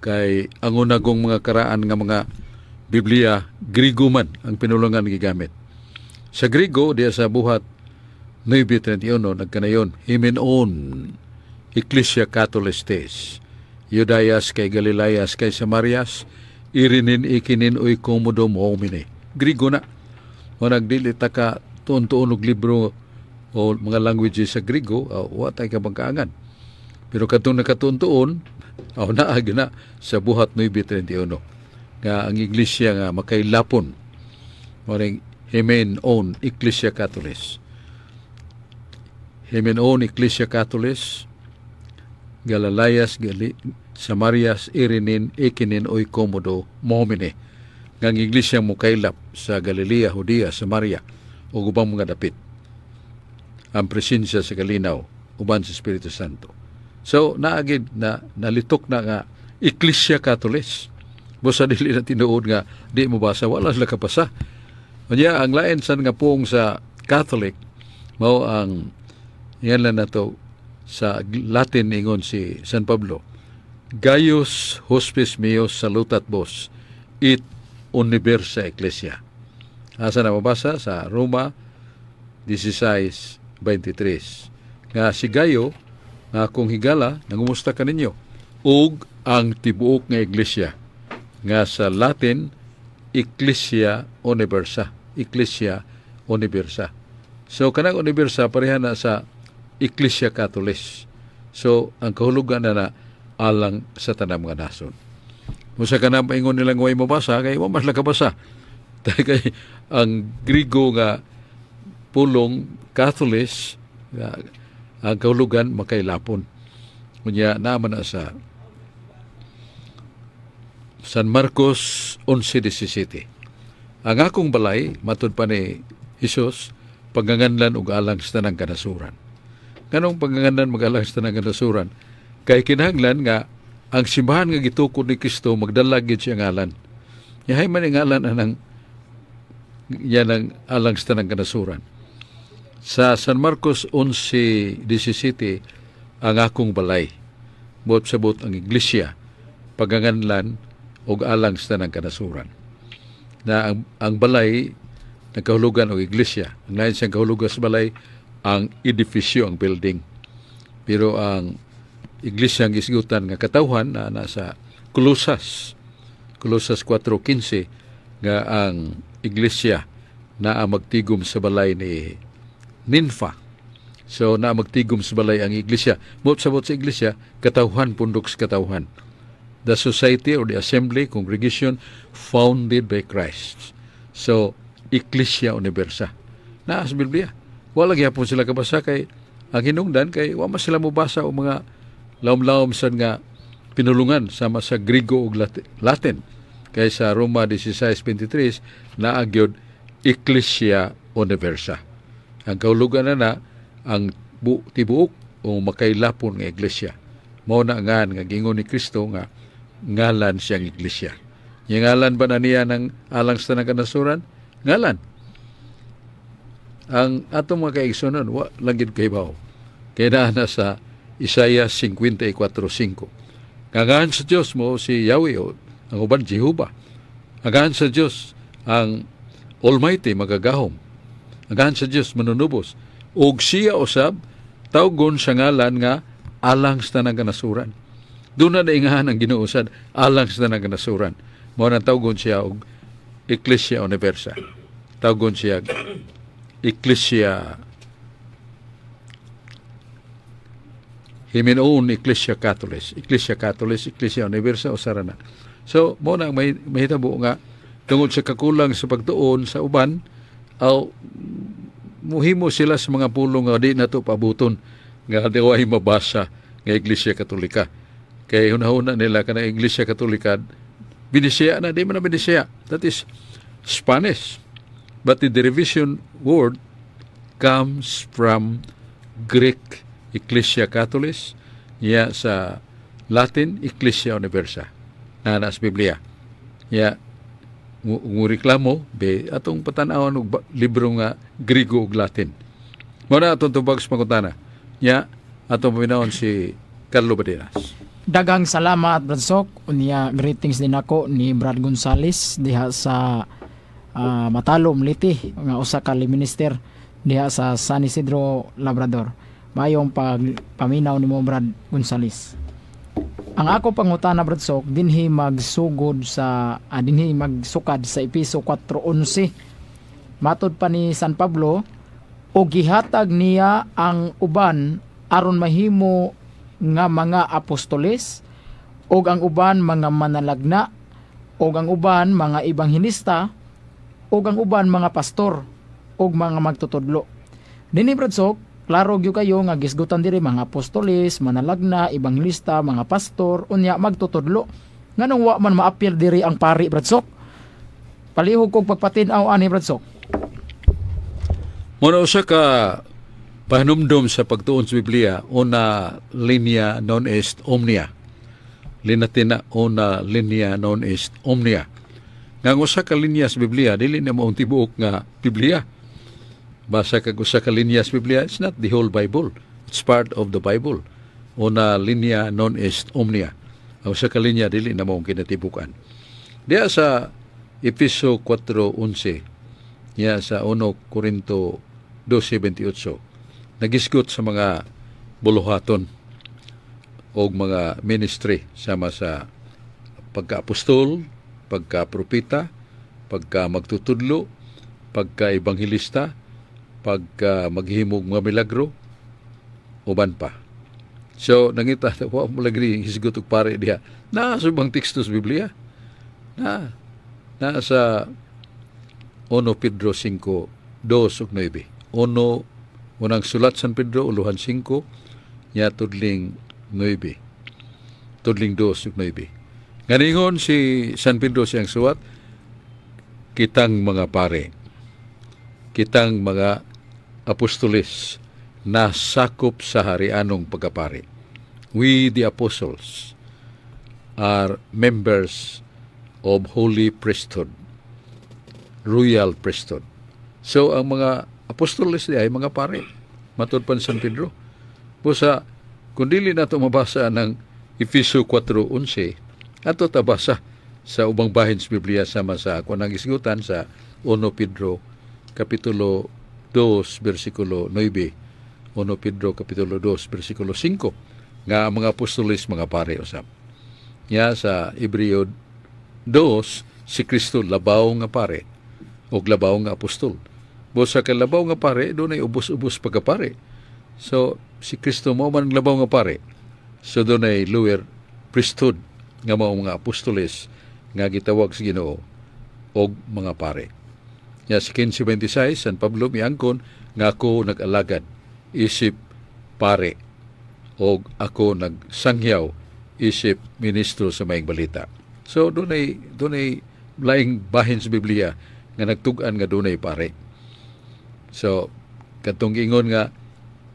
[SPEAKER 7] kay ang unagong mga karaan nga mga Biblia, Griego man ang pinulungan gigamit. Sa Griego diya sa Buhat 9:31 nagkanayon, "Himen on Ecclesia Catholistes Iudaias kai Galilaias kai Samarias irinin ikinin oikomodo homine." Griego na. O nagdili ta ka tuon-tuon og libro o mga languages sa Griego, wa tay kabangkaangan. Pero katong nakatuon-tuon, aw naa na sa Buhat 9:31 nga ang iglesia nga makailapon, maring "Himen on Ecclesia Catholis". "Himen on Ecclesia Catholis Galilaias Gali Samarias irinin ikinin oikomodo homine. Nga ang iglesia mokaylap sa Galilea, Judea, Samaria ug ubang mga dapit. Ang presensya sa kalinaw uban sa Espiritu Santo. So naagid na nalitok na nga Ecclesia Catholis. Busa dili na tinuod nga di mo basa, wala sila kapasa. Unya ang lain san nga pong sa Catholic mao ang yan lang nato sa Latin, ingon si San Pablo, "Gaius hospes meus salutat vos et universa ecclesia." Asa na mabasa? Sa Roma 16:23. Nga si Gayo nga akong higala nangumusta kaninyo ug ang tibuok nga iglesia, nga sa Latin Ecclesia Universa, Ecclesia Universa. So kanang universa pareha na sa Ecclesia Catholis. So ang kahulugan na na alang sa tanang mga nason. Musa ka na maingon nilang way mabasa kay wa mas lakabasa. Kay ang Grigo nga pulong Catholis nga ang kahulugan makailapon. Unya naman na sa San Marcos 11:17. "Ang akong balay," matud pa ni Jesus, "paganganlan og alang sa tanang kanasuran." Nganong paganganlan mag-alang sa tanang kanasuran? Kay kinahanglan nga Ang simbahan nga gitukod ni Kristo magdala gyud siya ngalan. Yahay man ang ngalan anang yan ang alang sa tanang kanasuran. Sa San Marcos 11:17, "Ang akong balay." Buot sabot ang iglesia paganganlan og alang sa tanang kanasuran. Na ang balay nagkahulugan og iglesia. Ang lain siyang kahulugan sa balay, ang edifisyo, ang building. Pero ang iglesia ang gisgutan nga katawhan na nasa Colosas. Colosas 4:15 nga ang iglesia na magtigom sa balay ni Ninfa. So na magtigom sa balay ang iglesia. Mot sabot sa iglesia, katawhan, pundok sa katawhan. The society or the assembly, congregation founded by Christ. So, Ecclesia Universa. Naa sa Biblia. Wala gyapon sila kabasa kay ang hinungdan kay wa man sila mobasa og mga lawom-lawom sad nga pinulungan sama sa Griego ug Latin. Kay sa Roma 16:23 naa gyud Ecclesia Universa. Ang kahulugan na na ang tibuok o makailapon nga iglesia. Mao na nga nga gingon ni Kristo nga ngalan siyang iglesia. Yung ngalan ba na niya ng alang sa tanang kanasuran? Ngalan. Ang atong mga kaigsunan, wa lang gid kahibaw. Kaya naa na sa Isaiah 54:5. Ngalan sa Diyos mao si Yahweh o ang uban Jehovah. Ang ngalan sa Diyos ang Almighty, magagahom. Ang ngalan sa Diyos manunubos. Og siya usab tawgon sa ngalan nga alang sa tanang kanasuran. Doon na naingahan ang Ginoo sad alang sa tanang kanasuran. Mao nang tawgon siya og Ecclesia Universa. Tawgon siya Ecclesia Himinoon Ecclesia Catholic, Ecclesia Catholic, Ecclesia Universa o sarana. So, mo na may mahitabo nga tungod sa kakulang sa pagtuon sa uban, aw muhimo sila sa mga pulong nga di nato paabuton nga di way mabasa nga Iglesia Katolika. Kay hunahuna nila kanang Iglesia Katolika Binisaya na, di man na Binisaya. That is Spanish. But the derivation word comes from Greek Ecclesia Catholic, ya sa Latin Ecclesia Universa na nasa Biblia. Ya reklamo be atong patan-awon og libro nga Griego ug Latin. Mao na atong tubag sa pangutana. Ya atong paminawon si Carlo Badenas.
[SPEAKER 8] Daghang salamat, Brad Sok. Unya greetings din ako ni Brad Gonzales diha sa Matalom, Leyte, nga usa ka minister diha sa San Isidro Labrador. Mayong pagpaminaw nimo, Brad Gonzales. Ang ako pangutana, Brad Sok, dinhi magsugod sa dinhi magsukad sa Epeso 4:11. Matod pa ni San Pablo, o gihatag niya ang uban aron mahimo nga mga apostoles, og ang uban mga manalagna, og ang uban mga ebanghelista, og ang uban mga pastor og mga magtutudlo. Dinhi, Brad Sok, klaro gyud kayo nga gisgutan diri mga apostoles, manalagna, ebanghelista, mga pastor, unya magtutudlo. Nganong wa man maapil diri ang pari, Brad Sok? Palihog kog pagpatin-aw ani, Brad Sok.
[SPEAKER 7] Muna usa ka pahinumdom sa pagtuon sa Biblia, una linea non est omnia. Linatina, una linea non est omnia. Nga ang usa ka linya sa Biblia, dili na maong tibuok nga Biblia. Basa kag usa ka linya sa Biblia, it's not the whole Bible. It's part of the Bible. Una linea non est omnia. Ang usa ka linya dili na maong kinatibukan. Diya sa Efeso 4:11, ya sa 1 Corinto 12:28, nagisgot sa mga buluhaton o mga ministry sama sa pagka-apostol, pagka-propeta, pagka-magtutudlo, pagka-ebanghelista, pagka maghimog mga milagro, uban pa. So, nangita, wa mo lagi hisgot og pare diha. Naa sa ubang teksto sa Biblia. Na sa 1 Pedro 5, 2 ug 9. Uno, unang sulat San Pedro, uluhan 5, nya tudling 9. Tudling 2 ug 9. Nganingon si San Pedro siyang suwat, kitang mga pare, kitang mga apostoles na sakop sa harianong pagkapari. We the apostles are members of holy priesthood, royal priesthood. So ang mga apostoles diay mga pare, matud pa ni San Pedro. Busa kung dili nato mabasa ng Efeso 4:11, ato tabasa sa ubang bahin sa Biblia sama sa ako nang isgutan sa 1 Pedro kapitulo 2 bersikulo 9, 1 Pedro kapitulo 2 bersikulo 5, nga ang mga apostoles mga pare usab. Ya sa Hebreo 2, si Kristo labaw nga pare og labaw nga apostol. Busa kay labaw nga pare, dunay ubos-ubos pagkapare. So si Kristo mao man ang labaw nga pare. So dunay lower priesthood nga mao mga apostoles nga gitawag sa Ginoo og mga pare. Ya sa 15:26, San Pablo miangkon nga ako nag-alagad isip pare og ako nagsangyaw isip ministro sa maayong balita. So dunay laing bahin sa Biblia nga nagtug-an nga dunay pare. So katong giingon nga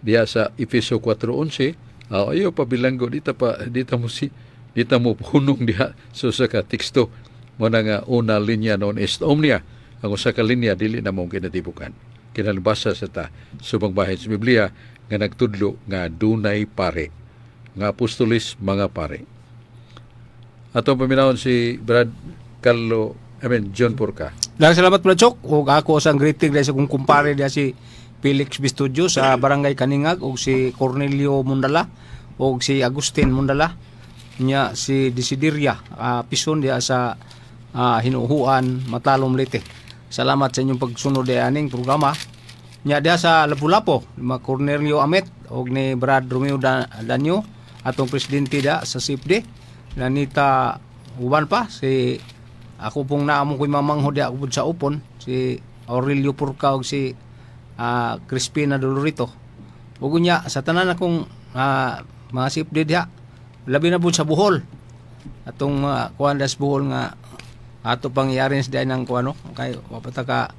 [SPEAKER 7] diha sa Efeso 4:11, ayo pa bilanggo, dita mo si dita mo hunong diha. So sa ka teksto mo na nga una linya non est omnia, ang usa ka linya dili na mo kinatibukan. Kinalbasa sa ta subang bahin sa Biblia nga nagtudlo nga dunay pare, nga apostolis mga pare. Atong paminawon si Brad Carlo, I mean John Porca.
[SPEAKER 9] Daghang salamat, Brad Sok, ug ako sang greeting dahil sa kong kumpare diha, si Felix Bistudio sa Barangay Kaningag, ug si Cornelio Mundala ug si Agustin Mundala nya, si Desideria Pison diha sa Hinuhuan, Matalom, Leyte. Salamat sa inyong pagsunod diha aning programa. Nya diha sa Lapu-Lapu, mga Cornelio Amet ug ni Brad Romeo Danyo, atong presidente diha sa CFD, Nanita, uban pa si ako pong naamo ko'y mamanghod diha upod sa Upon, si Aurelio Purca ug si Crispina Dolorito. Ug unya sa tanan akong mga CFD diha, labi na pud sa Bohol. Atong mga kuan das Bohol nga ato pang i-arrange diay ng kuano kay wa pa ta ka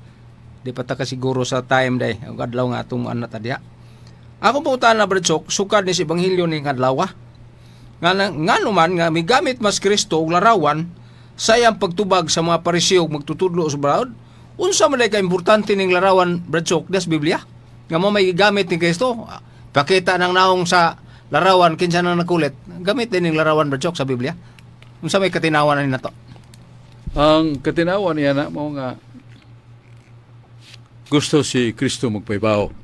[SPEAKER 9] di pa ta ka siguro sa time day ug adlaw nga atong anak ta diha. Ako po na, Brad Sok, sukad ni sa Ebanghelyo ning adlaw. Nga ngano man nga migamit mas Kristo og larawan sa iyang pagtubag sa mga Pariseo ug magtutudlo sa balaod? Unsa man ka importante ning larawan, Brad Sok, das Biblia? Nga mo may gigamit ni Kristo. Pakita ng naong sa larawan kinsa nang nakulit. Gamit din ning larawan, Brad Sok, sa Biblia. Unsa may katinawan ani nato?
[SPEAKER 7] Ang katinawan niya na mo nga gusto si Kristo magpaibaw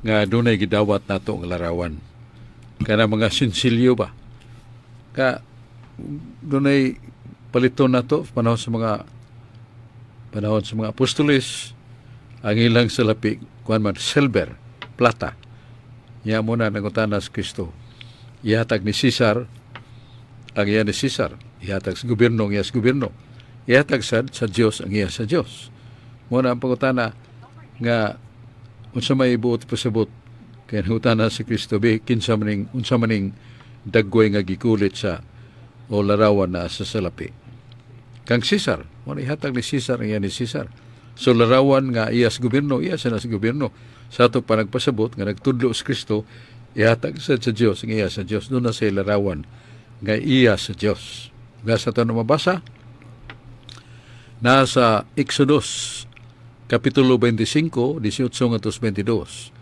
[SPEAKER 7] nga dunay gidawat nato ang larawan. Kana mga sinsilyo ba? Ka dunay paliton nato panahon sa mga apostoles, ang ilang salapi kuan man, silver, plata. Nya mo na nangutana si Kristo. Ihatag ni Caesar ang iya ni Caesar. Ihatag sa gobyerno ang iya sa gobyerno. Ihatag sad sa Dios ang iya sa Dios. Mo na ang pangutana nga unsa may buot pasabot kay nangutana si Kristo bi kinsa maning unsa maning dagway nga gikulit sa o larawan na sa salapi. Kang Caesar, mo na ihatag ni Caesar ang iya ni Caesar. So larawan nga iya sa gobyerno, iya sa na sa gobyerno. Sa ato pa nagpasabot nga nagtudlo si Kristo, ihatag sa Dios ang iya sa Dios. Doon na sa larawan nga iya sa Dios. Nga sa ito mabasa, nasa Exodus, Kapitulo 25, 18 ngadto 22.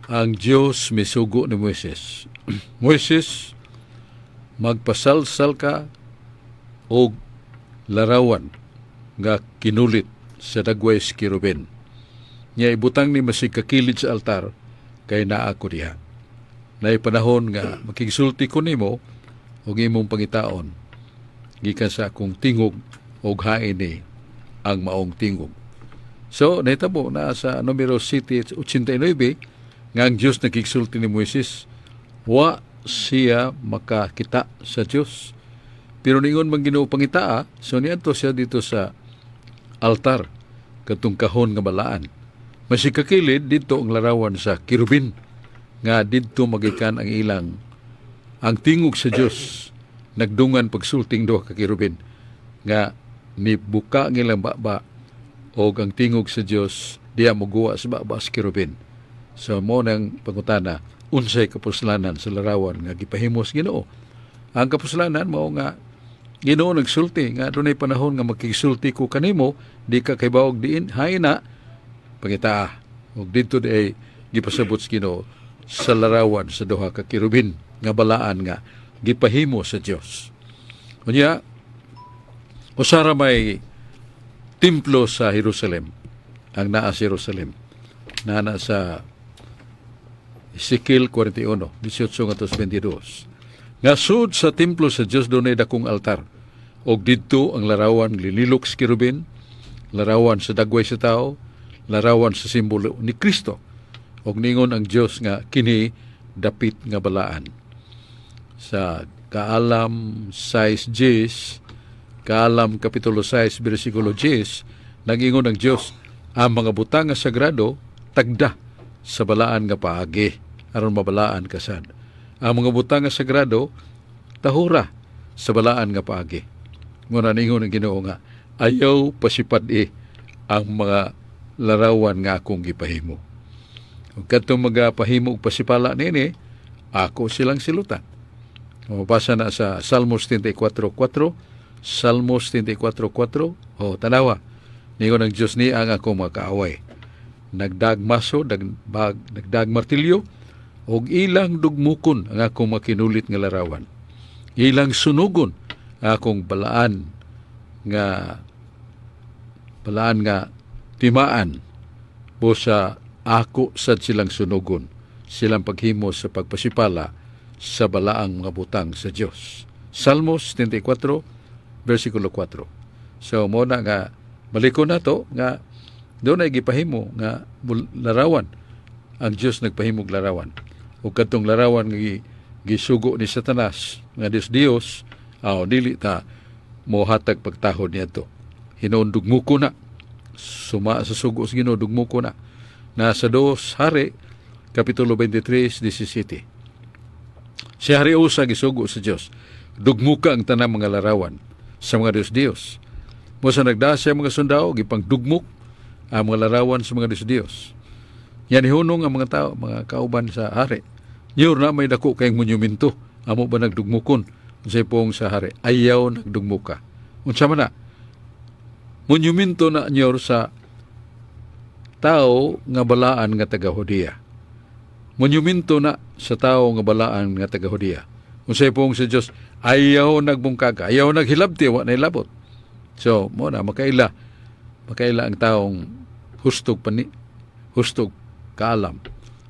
[SPEAKER 7] Ang Dios misugo ni Moises. "Moises, magpasalsal ka og larawan nga kinulit sa dagway sa kerubin. Nya ibutang ni masig kakilid sa altar kay naa ko diha. Naay panahon nga makigsulti ko nimo ug imong pangitaon gikan sa akong tingog og hain ni ang maong tingog." So, nahitabo na sa numero 7:89 nga ang Diyos nakigsulti ni Moises. Wa siya makakita sa Diyos. Pero ningon man Ginoo, "Pangitaa," so niadto siya dito sa altar, katong kahon nga balaan. Masikakilid dito ang larawan sa kerubin nga didto magikan ang ilang ang tingog sa Dios, nagdungan pagsulting duha ka kerubin nga nibuka ang ilang baba og ang tingog sa Dios diya moguwa sa baba sa kerubin. So mo nang pangutana, unsay kapuslanan sa larawan nga gipahimos Ginoo? Ang kapuslanan mao nga Ginoo nagsulti nga dunay panahon nga makigsulti ko kanimo, di ka kahibaw diin hain na pangitaa. Ug didto di ay gipasabot sa Ginoo sa larawan sa duha ka kerubin nga balaan nga gipahimo sa Dios. Unya, usa ra may templo sa Jerusalem, ang naa sa Jerusalem, naa na sa Ezekiel 41, 18 ngadto sa 22. Nga sud sa templo sa Dios dunay dakong altar. Og didto ang larawan linilok sa kerubin, larawan sa dagway sa tao, larawan sa simbolo ni Kristo. Og ningon ang Dios nga kini dapit nga balaan. Sa Kaalam 6:10, Kaalam Kapitulo 6, versikulo 10, nagingon ang Dios, ang mga butang nga sagrado tagda sa balaan nga paagi aron mabalaan ka sad. Ang mga butang nga sagrado tahura sa balaan nga paagi. Muna ningon ang Ginoo nga ayaw pasipad-i ang mga larawan nga akong gipahimo. Ug kadtong magapahimo og pasipala niini, ako silang silutan. Mabasa na sa Salmos 34:4, Salmos 34:4, oh, tanawa. Ningon ang Diyos ni ang akong mga kaaway. Nagdag maso, nagdag martilyo, og ilang dugmukon ang akong makinulit nga larawan. Ilang sunugon ang akong balaan nga timaan, busa ako sad silang sunugon silang paghimo sa pagpasipala sa balaang mga butang sa Dios. Salmos 74 versikulo 4. So mo na nga balikon nato nga dunay gipahimo nga larawan. Ang Dios nagpahimog larawan. Ug kadtong larawan nga gisugo ni Satanas nga Dios Dios, aw dili ta mohatag pagtahod niadto. Hinuon dugmuko na. Suma sa sugo sa Ginoo, dugmuko na. Nasa 2 Hari Kapitulo 23, 17. Si Hari Usa gisugo sa Dios. Dugmuka ang tanang mga larawan sa mga Dios Dios. Mo sa nagda siya mga sundao, gipang dugmok ang mga larawan sa mga Dios Dios. Yan ihunong ang mga tao, mga kauban sa hari. Nyor na may dako kayong monumento. Amo ba nagdugmukon? Unsay pong sa hari? Ayaw nagdugmuka. Unsa man na? Monumento na nyor sa tao nga balaan nga taga Judea. Monumento na sa tao nga balaan nga taga Judea. Unsay pong sa Dios? Ayaw nagbungkaga, ayaw naghilabti, wa na ilabot. So, mo na makaila. Makaila ang taong hustog pani, hustog kaalam.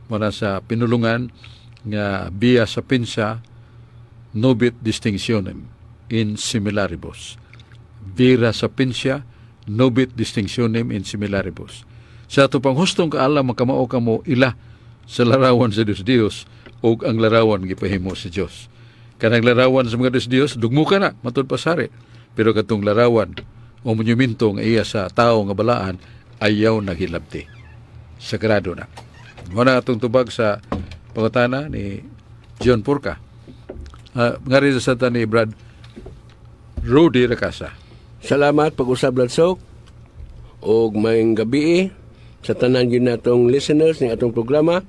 [SPEAKER 7] Mo na sa pinulungan nga via sapientia nobit distinctionem in similaribus. Vera sapientia nobit distinctionem in similaribus. Sa ato pang hustong kaalam, makamao ka mo ila sa larawan sa Dios Dios ug ang larawan gipahimo sa Dios. Kanang larawan sa mga Dios Dios, dugmuka na matud pa sari. Pero katong larawan o monumento nga iya sa tao nga balaan, ayaw naghilabti. Sagrado na. Mo na atong tubag sa pangutana ni John Purka. Nga rin sa ni Brad Rudy Racasa.
[SPEAKER 10] Salamat pag-usab, Ladsok, og maayong gabi sa tanan gyud natong listeners ning atong programa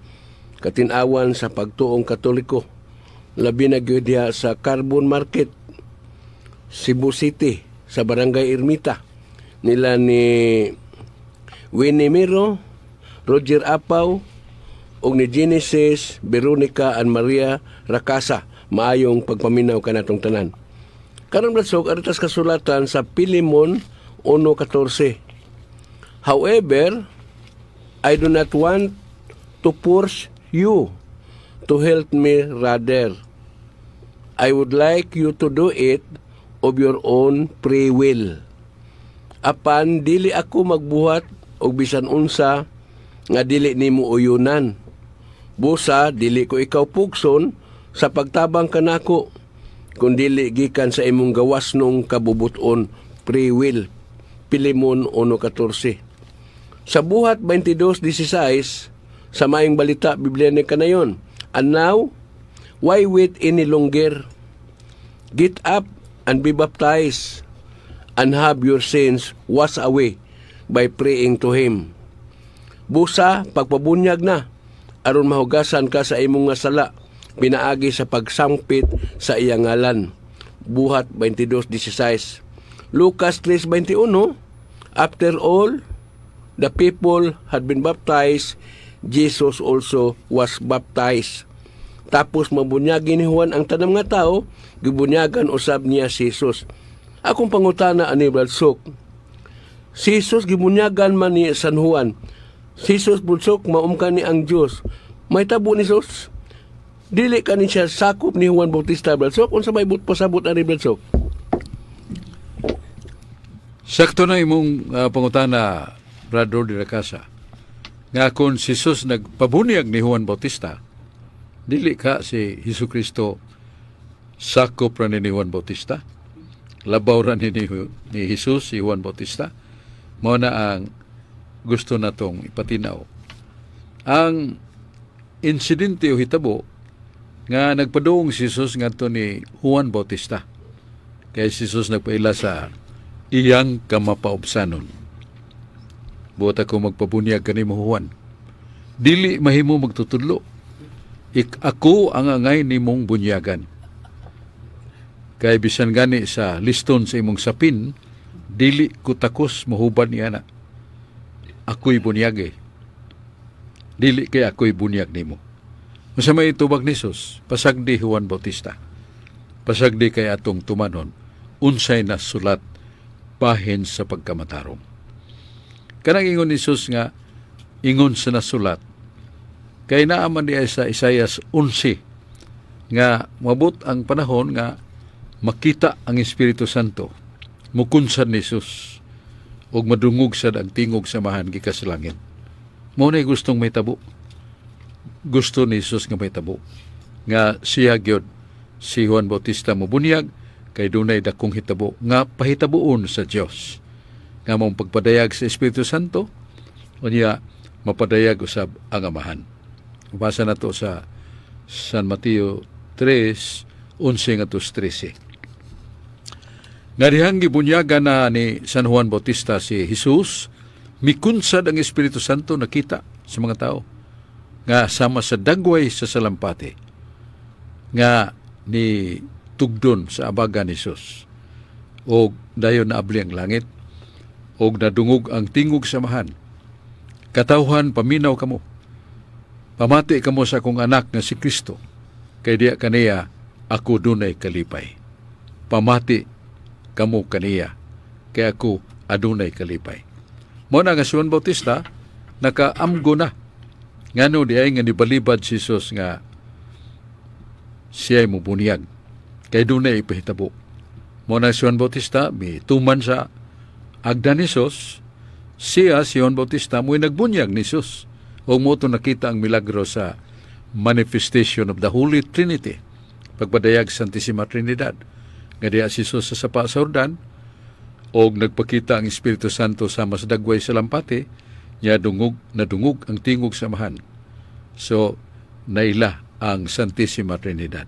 [SPEAKER 10] Katin-awan sa Pagtuong Katoliko. Labi na gyud diha sa Carbon Market, Cebu City, sa Barangay Ermita. Nila ni Winnie Miro, Roger Apaw, ug ni Genesis, Veronica and Maria Racasa. Maayong pagpaminaw kanatong tanan. Karon, Bladsok, aritas kasulatan sa Pilimon 1:14. However, I do not want to force you to help me, rather I would like you to do it of your own free will. Apan dili ako magbuhat og bisan unsa nga dili nimo uyunan. Busa dili ko ikaw pugson sa pagtabang kanako kun dili gikan sa imong gawas nung kabubuton, free will. Pilimon 1:14. Sa Buhat 22:16 sa Maayong Balita Biblia ni Kanayon. And now, why wait any longer? Get up and be baptized and have your sins washed away by praying to Him. Busa, pagpabunyag na, aron mahugasan ka sa imong nga sala. pinaagi sa pagsampit sa iyang ngalan. Buhat 22:16. Lucas 3:21. After all the people had been baptized, Jesus also was baptized. Tapos mabunyagi ni Juan ang tanang nga tao, gibunyagan usab niya si Jesus. Akong pangutana ani, Brad Sok. Si Jesus gibunyagan man ni San Juan. Si Jesus, Brad Sok, maum kani ang Dios. May tabo ni Jesus. Dili kani siya sakop ni Juan Bautista, Brad Sok. Unsa may but pasabot ani, Brad Sok?
[SPEAKER 7] Sakto na imong pangutana, Brad Rudy Racasa. Nga kung si Jesus nagpabunyag ni Juan Bautista, dili ka si Hesus Kristo sakop ra ni Juan Bautista? Labaw ra ni Jesus si Juan Bautista? Mao na ang gusto natong ipatinaw. Ang insidente o hitabo nga nagpadung si Jesus ngadto ni Juan Bautista. Kay si Jesus nagpaila sa iyang kamapaubsanon. "Buot ako magpabunyag kanimo, Juan. Dili mahimo magtutudlo. Ako ang angay nimong bunyagan. Kay bisan gani sa liston sa imong sapin, dili ko takos mahubad niana. Ako'y bunyage. Dili kay ako'y bunyag nimo." Unsa may tubag ni Jesus? "Pasagdi, Juan Bautista. Pasagdi kay atong tumanon unsay nasulat bahin sa pagkamatarong." Kanang ingon ni Jesus nga ingon sa nasulat, kay naa man diay sa Isaias 11 nga mabot ang panahon nga makita ang Espiritu Santo mukunsad ni Jesus ug madungog sad ang tingog sa Amahan gikan sa langit. Mao na gustong mahitabo. Gusto ni Jesus nga mahitabo nga siya gyud, si Juan Bautista, mobunyag kay dunay dakong hitabo nga pahitabuon sa Dios nga mong pagpadayag sa Espiritu Santo, unya mapadayag usab ang Amahan. Basa na to sa San Mateo 3:11 ngadto 13. Nga dihang gibunyagan na ni San Juan Bautista si Jesus, mikunsad ang Espiritu Santo, nakita sa mga tao nga sama sa dagway sa salampati nga ni tugdon sa abaga ni Jesus. Og dayon naabli ang langit og nadungog ang tingog sa Amahan. "Katawhan, paminaw kamo. Pamati kamo sa akong anak nga si Kristo. Kay diya kaniya ako dunay kalipay. Pamati kamo kaniya, kay ako adunay kalipay." Mao na nga si Juan Bautista nakaamgo na ngano diay nga nibalibad si Jesus nga siya'y mubunyag kay dunay ipahitabo. Mao na si Juan Bautista mituman sa agda ni Jesus. Siya, si Juan Bautista, mo'y nagbunyag ni Jesus. O mao to nakita ang milagro sa manifestation of the Holy Trinity, pagpadayag Santissima Trinidad. Nga diya si Jesus sa sapa sa Jordan, og nagpakita ang Espiritu Santo sa mas dagway sa lampati, niya dungog, nadungog ang tingog sa Amahan. So, naila ang Santissima Trinidad.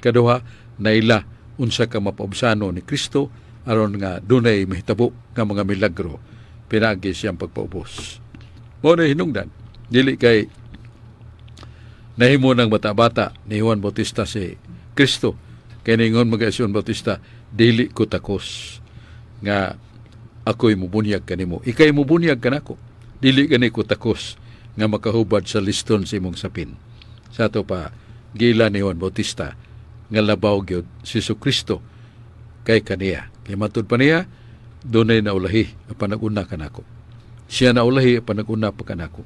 [SPEAKER 7] Kaduha, naila unsa ka mapaubsano ni Kristo aron nga dunay mahitabo nga mga milagro pinaagi siyang pagpaubos. Mao na hinungdan, dili kay nahimo ng bata-bata ni Juan Bautista si Kristo. Kay ningon mga si Juan Bautista, "Dili ko takos nga ako'y mubunyag kanimo. Ikay mubunyag kanako. Dili gani ko takos nga makahubad sa liston sa imong sapin." Sa ato pa, gila ni Juan Bautista nga labaw gyud si Kristo kay kaniya. Kay matud pa niya, "Dunay naulahi apan naguna kanako. Siya naulahi apan naguna pa kanako."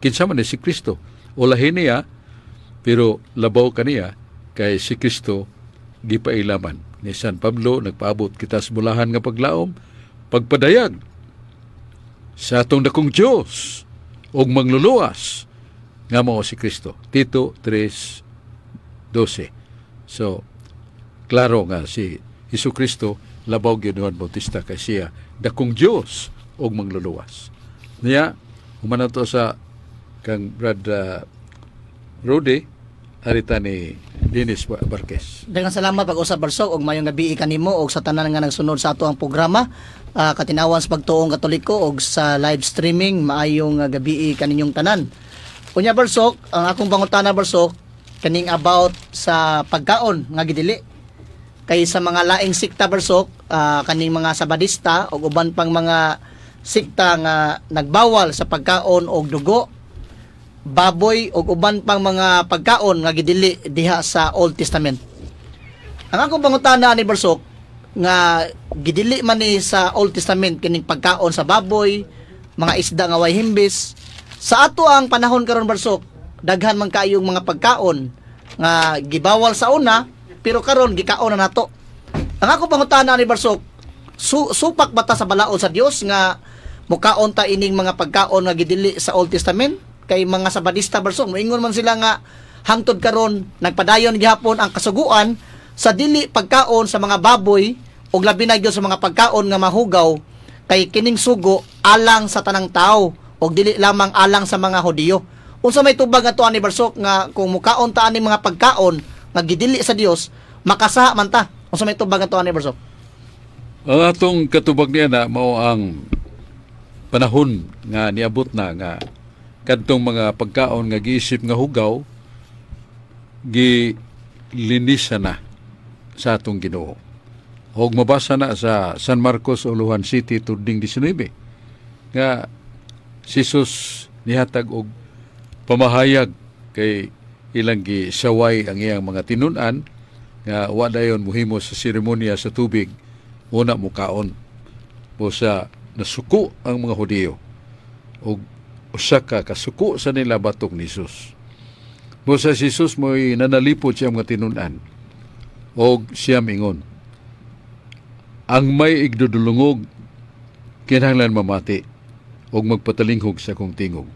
[SPEAKER 7] Kinsa man ni si Kristo? Ulahi niya, pero labaw kaniya kay si Kristo gipailaman ni San Pablo, nagpaabot kita sa bulahan nga paglaom, pagpadayag sa atong dakong Dios ug mangluluwas nga mao si Kristo. Tito 3:12. So, klaro nga si Hesus Kristo labaw gyud ni Juan Bautista kay siya dakong Dios ug mangluluwas. Niya, human na to sa kang Brad Rudy, arita ni Dennis Barquez.
[SPEAKER 12] Daghang salamat pag-usab, Brad Sok, ug mayong gabi kanimo og sa tanan nga nagsunod sa ato ang programa Katinawan sa Pagtuong Katoliko og sa live streaming, maayong gabi kaninyong tanan. Unya, Brad Sok, ang akong pangutana, Brad Sok, Kaning about sa pagkaon nga gidili kay sa mga laing sikta, Brad Sok, kaning mga Sabadista ug uban pang mga sikta nga nagbawal sa pagkaon og dugo baboy ug uban pang mga pagkaon nga gidili diha sa Old Testament. Ang akong pangutana ni, Brad Sok, nga gidili man ni sa Old Testament kining pagkaon sa baboy, mga isda nga way himbis. Sa ato ang panahon karon, Brad Sok, daghan man kaayong mga pagkaon nga gibawal sa una pero karon gikaon na nato. Ang ako pangutana ni, Brad Sok, supak ba ta sa balaod sa Dios nga mukaon ta ining mga pagkaon nga gidili sa Old Testament? Kay mga Sabadista, Brad Sok, moingon man sila nga hangtod karon nagpadayon gihapon ang kasuguan sa dili pagkaon sa mga baboy ug labi na gyud sa mga pagkaon nga mahugaw, kay kining sugo alang sa tanang tao ug dili lamang alang sa mga Hudiyo. Unsa may tubag ato ani, Brad Sok, nga kung mukaon ta ani mga pagkaon nga gidili sa Dios, makasaha man ta? Unsa may tubag ato ani, Brad Sok?
[SPEAKER 7] Ang atong katubag niya na mao ang panahon nga niabot na nga kadtong mga pagkaon nga giisip nga hugaw, gilinisan na sa atong Ginoo. Og mabasa na sa San Marcos Uluhan City tuding 19 nga si Jesus nihatag og pamahayag kay ilang gisaway ang iyang mga tinun-an nga wa dayon muhimo sa seremonya sa tubig una mukaon. Busa nasuko ang mga Hudiyo og usa ka kasuko sa nila batok ni Jesus. Busa si Jesus mo'y nanalipod siya mga tinun-an og siya mingon, "Ang may igdudulungog kinahanglan mamati og magpatalinghog sa akong tingog."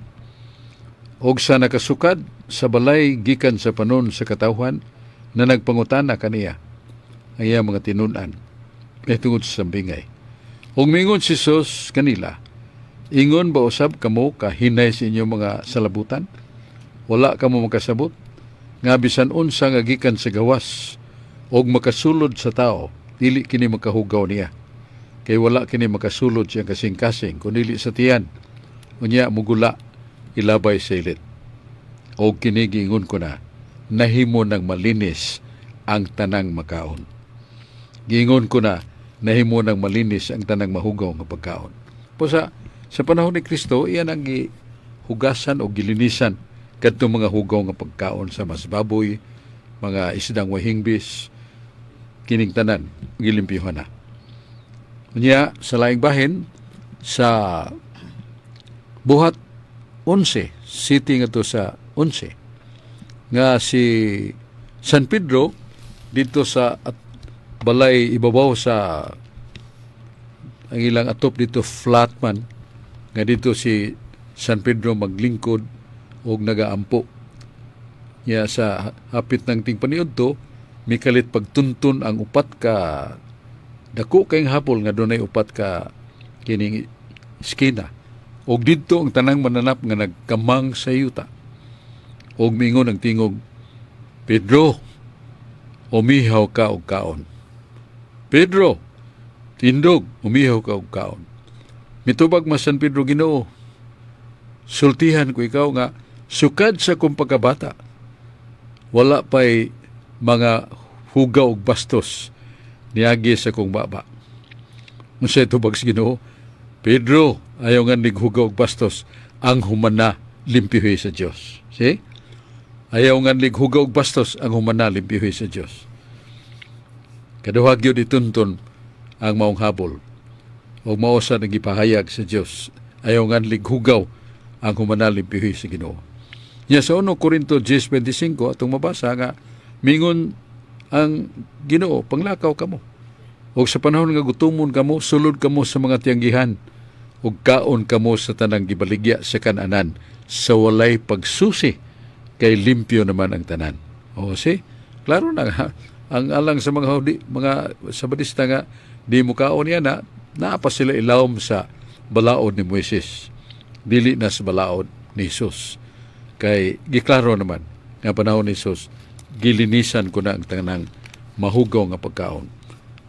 [SPEAKER 7] Og sa nakasukad sa balay gikan sa panon sa katawhan na nagpangutana kaniya ang iyang mga tinun-an tungod sa sambingay. Ug mingon si Jesus kanila, "Ingon ba usab kamo kahinay sa inyong mga salabutan? Wala kamo makasabot nga bisan unsa nga gikan sa gawas og makasulod sa tao, dili kini makahugaw niya. Kay wala kini makasulod siyang kasing-kasing kun dili sa tiyan. Unya mugula ilabay sa ilit. Og kini giingon ko na, nahimo ng malinis ang tanang makaon. Giingon ko na, nahimo ng malinis ang tanang mahugaw nga pagkaon." Busa sa panahon ni Kristo, iyan ang gihugasan o gilinisan kadtong mga hugaw nga pagkaon sa mas baboy, mga isdang wahingbis, kining tanan gilimpyuhan na. Unya sa laing bahin sa Buhat 11, city nga to sa 11 nga si San Pedro dito sa at balay ibabaw sa ang ilang atop dito, flat man nga dito si San Pedro maglingkod og nagaampo niya. Sa hapit ng tingpaniud to, mikalit pagtuntun ang upat ka dako kayong hapol nga dunay upat ka kining eskina, og didto ang tanang mananap nga nagkamang sa yuta. Og mingon ang tingog, "Pedro, umihaw ka og kaon. Pedro, tindog, umihaw ka og kaon." Mitubag mas San Pedro, "Ginoo, sultihan ko ikaw nga sukad sa kong pagkabata, wala pa'y mga hugaw og bastos niagi sa kong baba." Unsay tubag sa Ginoo? "Pedro, ayaw nganlig hugaw og bastos ang humana limpyuhi sa Dios." See? Ayaw nganlig hugaw og bastos ang humana limpyuhi sa Dios. Kaduha gyud itunton ang maong habol. Og mao sa nagipahayag sa Dios. Ayaw nganlig hugaw ang humana limpyuhi sa Ginoo. Nya sa 1 Korinto 10:25 atong mabasa nga mingon ang Ginoo, "Panglakaw kamo. Og sa panahon nga gutomon kamo, sulod kamo sa mga tiyanggihan ug kaon kamo sa tanang gibaligya sa kananan sa walay pagsusi, kay limpyo naman ang tanan." O si, klaro na nga ang alang sa mga Hudi, mga Sabadista nga di mo kaon yan na naa pa sila ilawom sa balaod ni Moises. Dili na sa balaod ni Jesus. Kay giklaro naman nga panahon ni Jesus, gilinisan ko na ang tanang mahugaw nga pagkaon.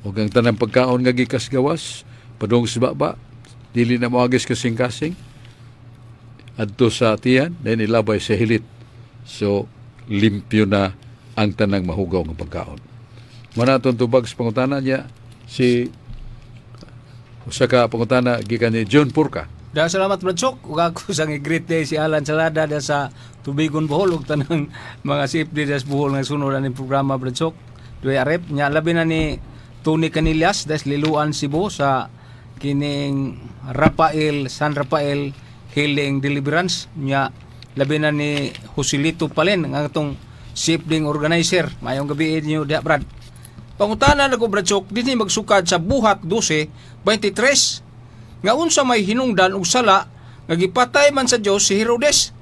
[SPEAKER 7] Ug ang tanang pagkaon nga gikas gawas, padung sa baba, dili na moagis kasing-kasing, adto sa tiyan, then ilabay sa hilit. So, Limpyo na ang tanang mahugaw nga pagkaon. Mao na atong tubag sa pangutana niya si usa ka pangutana gikan ni John Purka.
[SPEAKER 9] Da salamat, Brad Sok. Ug ako sang i-greet day si Alan Salada da sa Tubigon, Bohol ug tanang mga CFD da sa Bohol nga sunod ani programa, Brad Sok. Duay arep nya labi na ni Tony Canillas das Liloan, Cebu sa kining Rafael San Rafael Healing Deliverance nya labi na ni Joselito Palen nga atong CFD organizer. Maayong gabi inyo diha, Brad. Pangutana nako, Brad Sok, dinhi magsukad sa Buhat 12:23 nga unsa may hinungdan og sala nga gipatay man sa Dios si Herodes.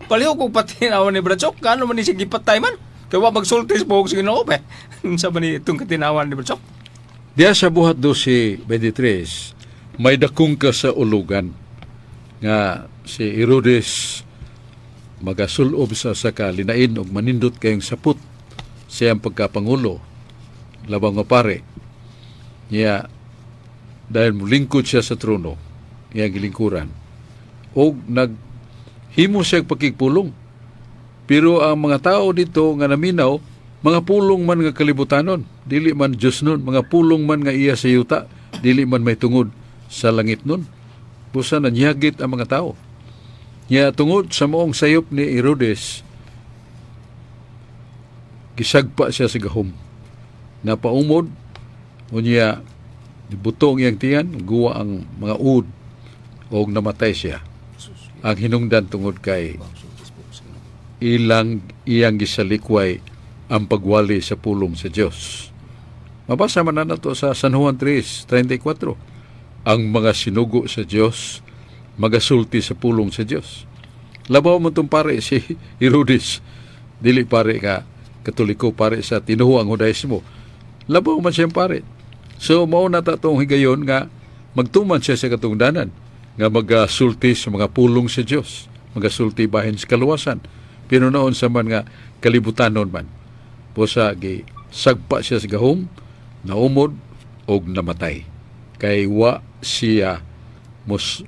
[SPEAKER 9] Palihog kog patinawan ni Brad Sok, gaano man ni siya gipatay man? Kay wa magsulti sa buhok sa Ginoo ba? Unsa man ni itong katinawan ni Brad Sok?
[SPEAKER 7] Diya sa Buhat 12:23, may dakong ka sa ulugan nga si Herodes magasulob sa kalinain og manindot kayong saput siyang pagkapangulo labang nga pare niya dahil mulingkod siya sa trono iyang gilingkuran og naghimo siya pakigpulong, pero ang mga tao dito nga naminaw, mga pulong man nga kalibutanon, dili man Diyos nun, mga pulong man nga iya sa yuta, dili man may tungod sa langit nun. Busa nanyagit ang mga tao. Nya tungod sa maong sayop ni Herodes, gisagpa siya sa gahom. Napaumod, unya buto ang iyang tiyan, guwa ang mga uod, og namatay siya. Ang hinungdan tungod kay ilang iyang gisalikway ang pagwali sa pulong sa Dios. Mabasa man na nato sa San Juan 3:34. Ang mga sinugo sa Dios magasulti sa pulong sa Dios. Labaw mo itong pare si Herodes. Dili pare ka Katoliko, pare sa tinuhuang Hudaismo. Labaw man siyang pare. So mao na ta tong higayon nga magtuman siya sa katungdanan nga magasulti sa mga pulong sa Dios, magasulti bahin sa kaluwasan. Pero noon sa man nga kalibutanon man. Busa gi sagpa siya sa gahom, naumod og namatay. Kay wa siya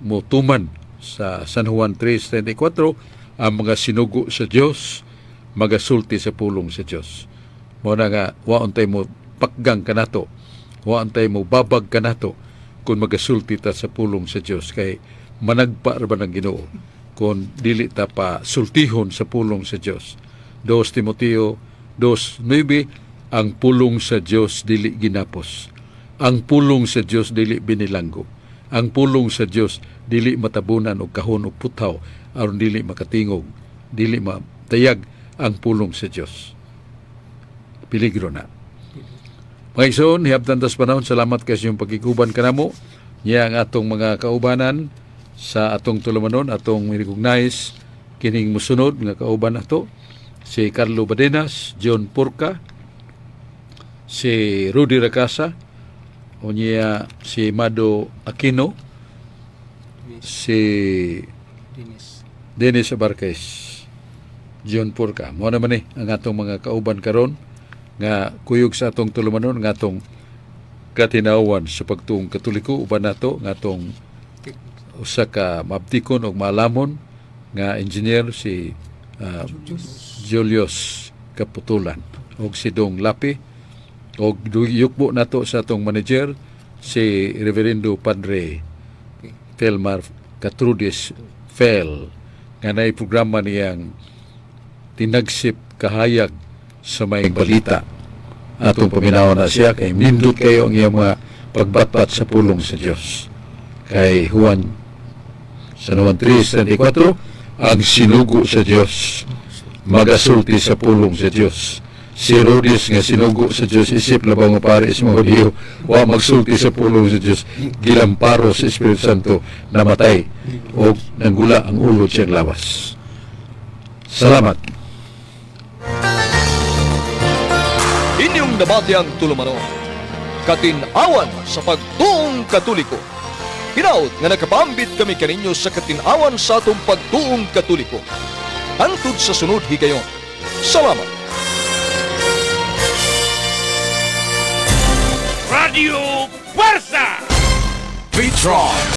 [SPEAKER 7] mutuman sa San Juan 3:34, ang mga sinugo sa Dios magasulti sa pulong sa Dios. Mao na nga wa untay mo pakgang kanato, wa untay mo babag kanato kung magasulti ta sa pulong sa Dios, kay managpa ra ba ng Ginoo kung dili ta pa sultihon sa pulong sa Dios. 2 Timoteo 2:9, ang pulong sa Dios dili ginapos. Ang pulong sa Dios dili binilanggo. Ang pulong sa Dios dili matabunan og kahon og puthaw aron dili makatingog, dili matayag ang pulong sa Dios. Peligro na. Mga igsoon, hiabtan tas panahon, salamat kay sa inyong pagkikuban kanamo. Niya ang atong mga kaubanan sa atong tulumanon, atong recognize kining musunod nga kauban ato, si Carlo Badenas, John Purca, si Rudy Racasa, unya si Mado Aquino, si
[SPEAKER 9] Dennis.
[SPEAKER 7] Dennis Abarquez, John Purca. Mao naman ni ang atong mga kauban karon nga kuyog sa atong tulumanon nga atong katinawan sa pagtuong Katoliko. Uban nato nga atong usa ka mabtikon og maalamon nga engineer, si Julius Kaputulan og si Dong Lapi, og yukbo nato sa atong manager, si Reverendo Padre Felmar Catrudis Fel, nga naay programa niyang Tinagsip Kahayag sa May Balita. Atong paminaw na siya kay nindot kayo ang iyang mga pagbatbat sa pulong sa Dios. Kay Juan sa Juan 3:34, ang sinugo sa Dios magasulti sa pulong sa Dios. Si Herodes nga sinugo sa Dios isip labaw nga pare sa mga Hudiyo, wa magsulti sa pulong sa Dios, gilamparo sa Espiritu Santo, namatay og nanggula ang ulo siyang lawas. Salamat.
[SPEAKER 6] Inyong nabati ang tulumanon, Katinawan sa Pagtuong Katoliko. Hinaut nga nakapambit kami kaninyo sa katinawan sa atong pagtuong Katoliko. Hangtod sa sunod higayon. Salamat.
[SPEAKER 5] Radio Fuerza!
[SPEAKER 13] Petron.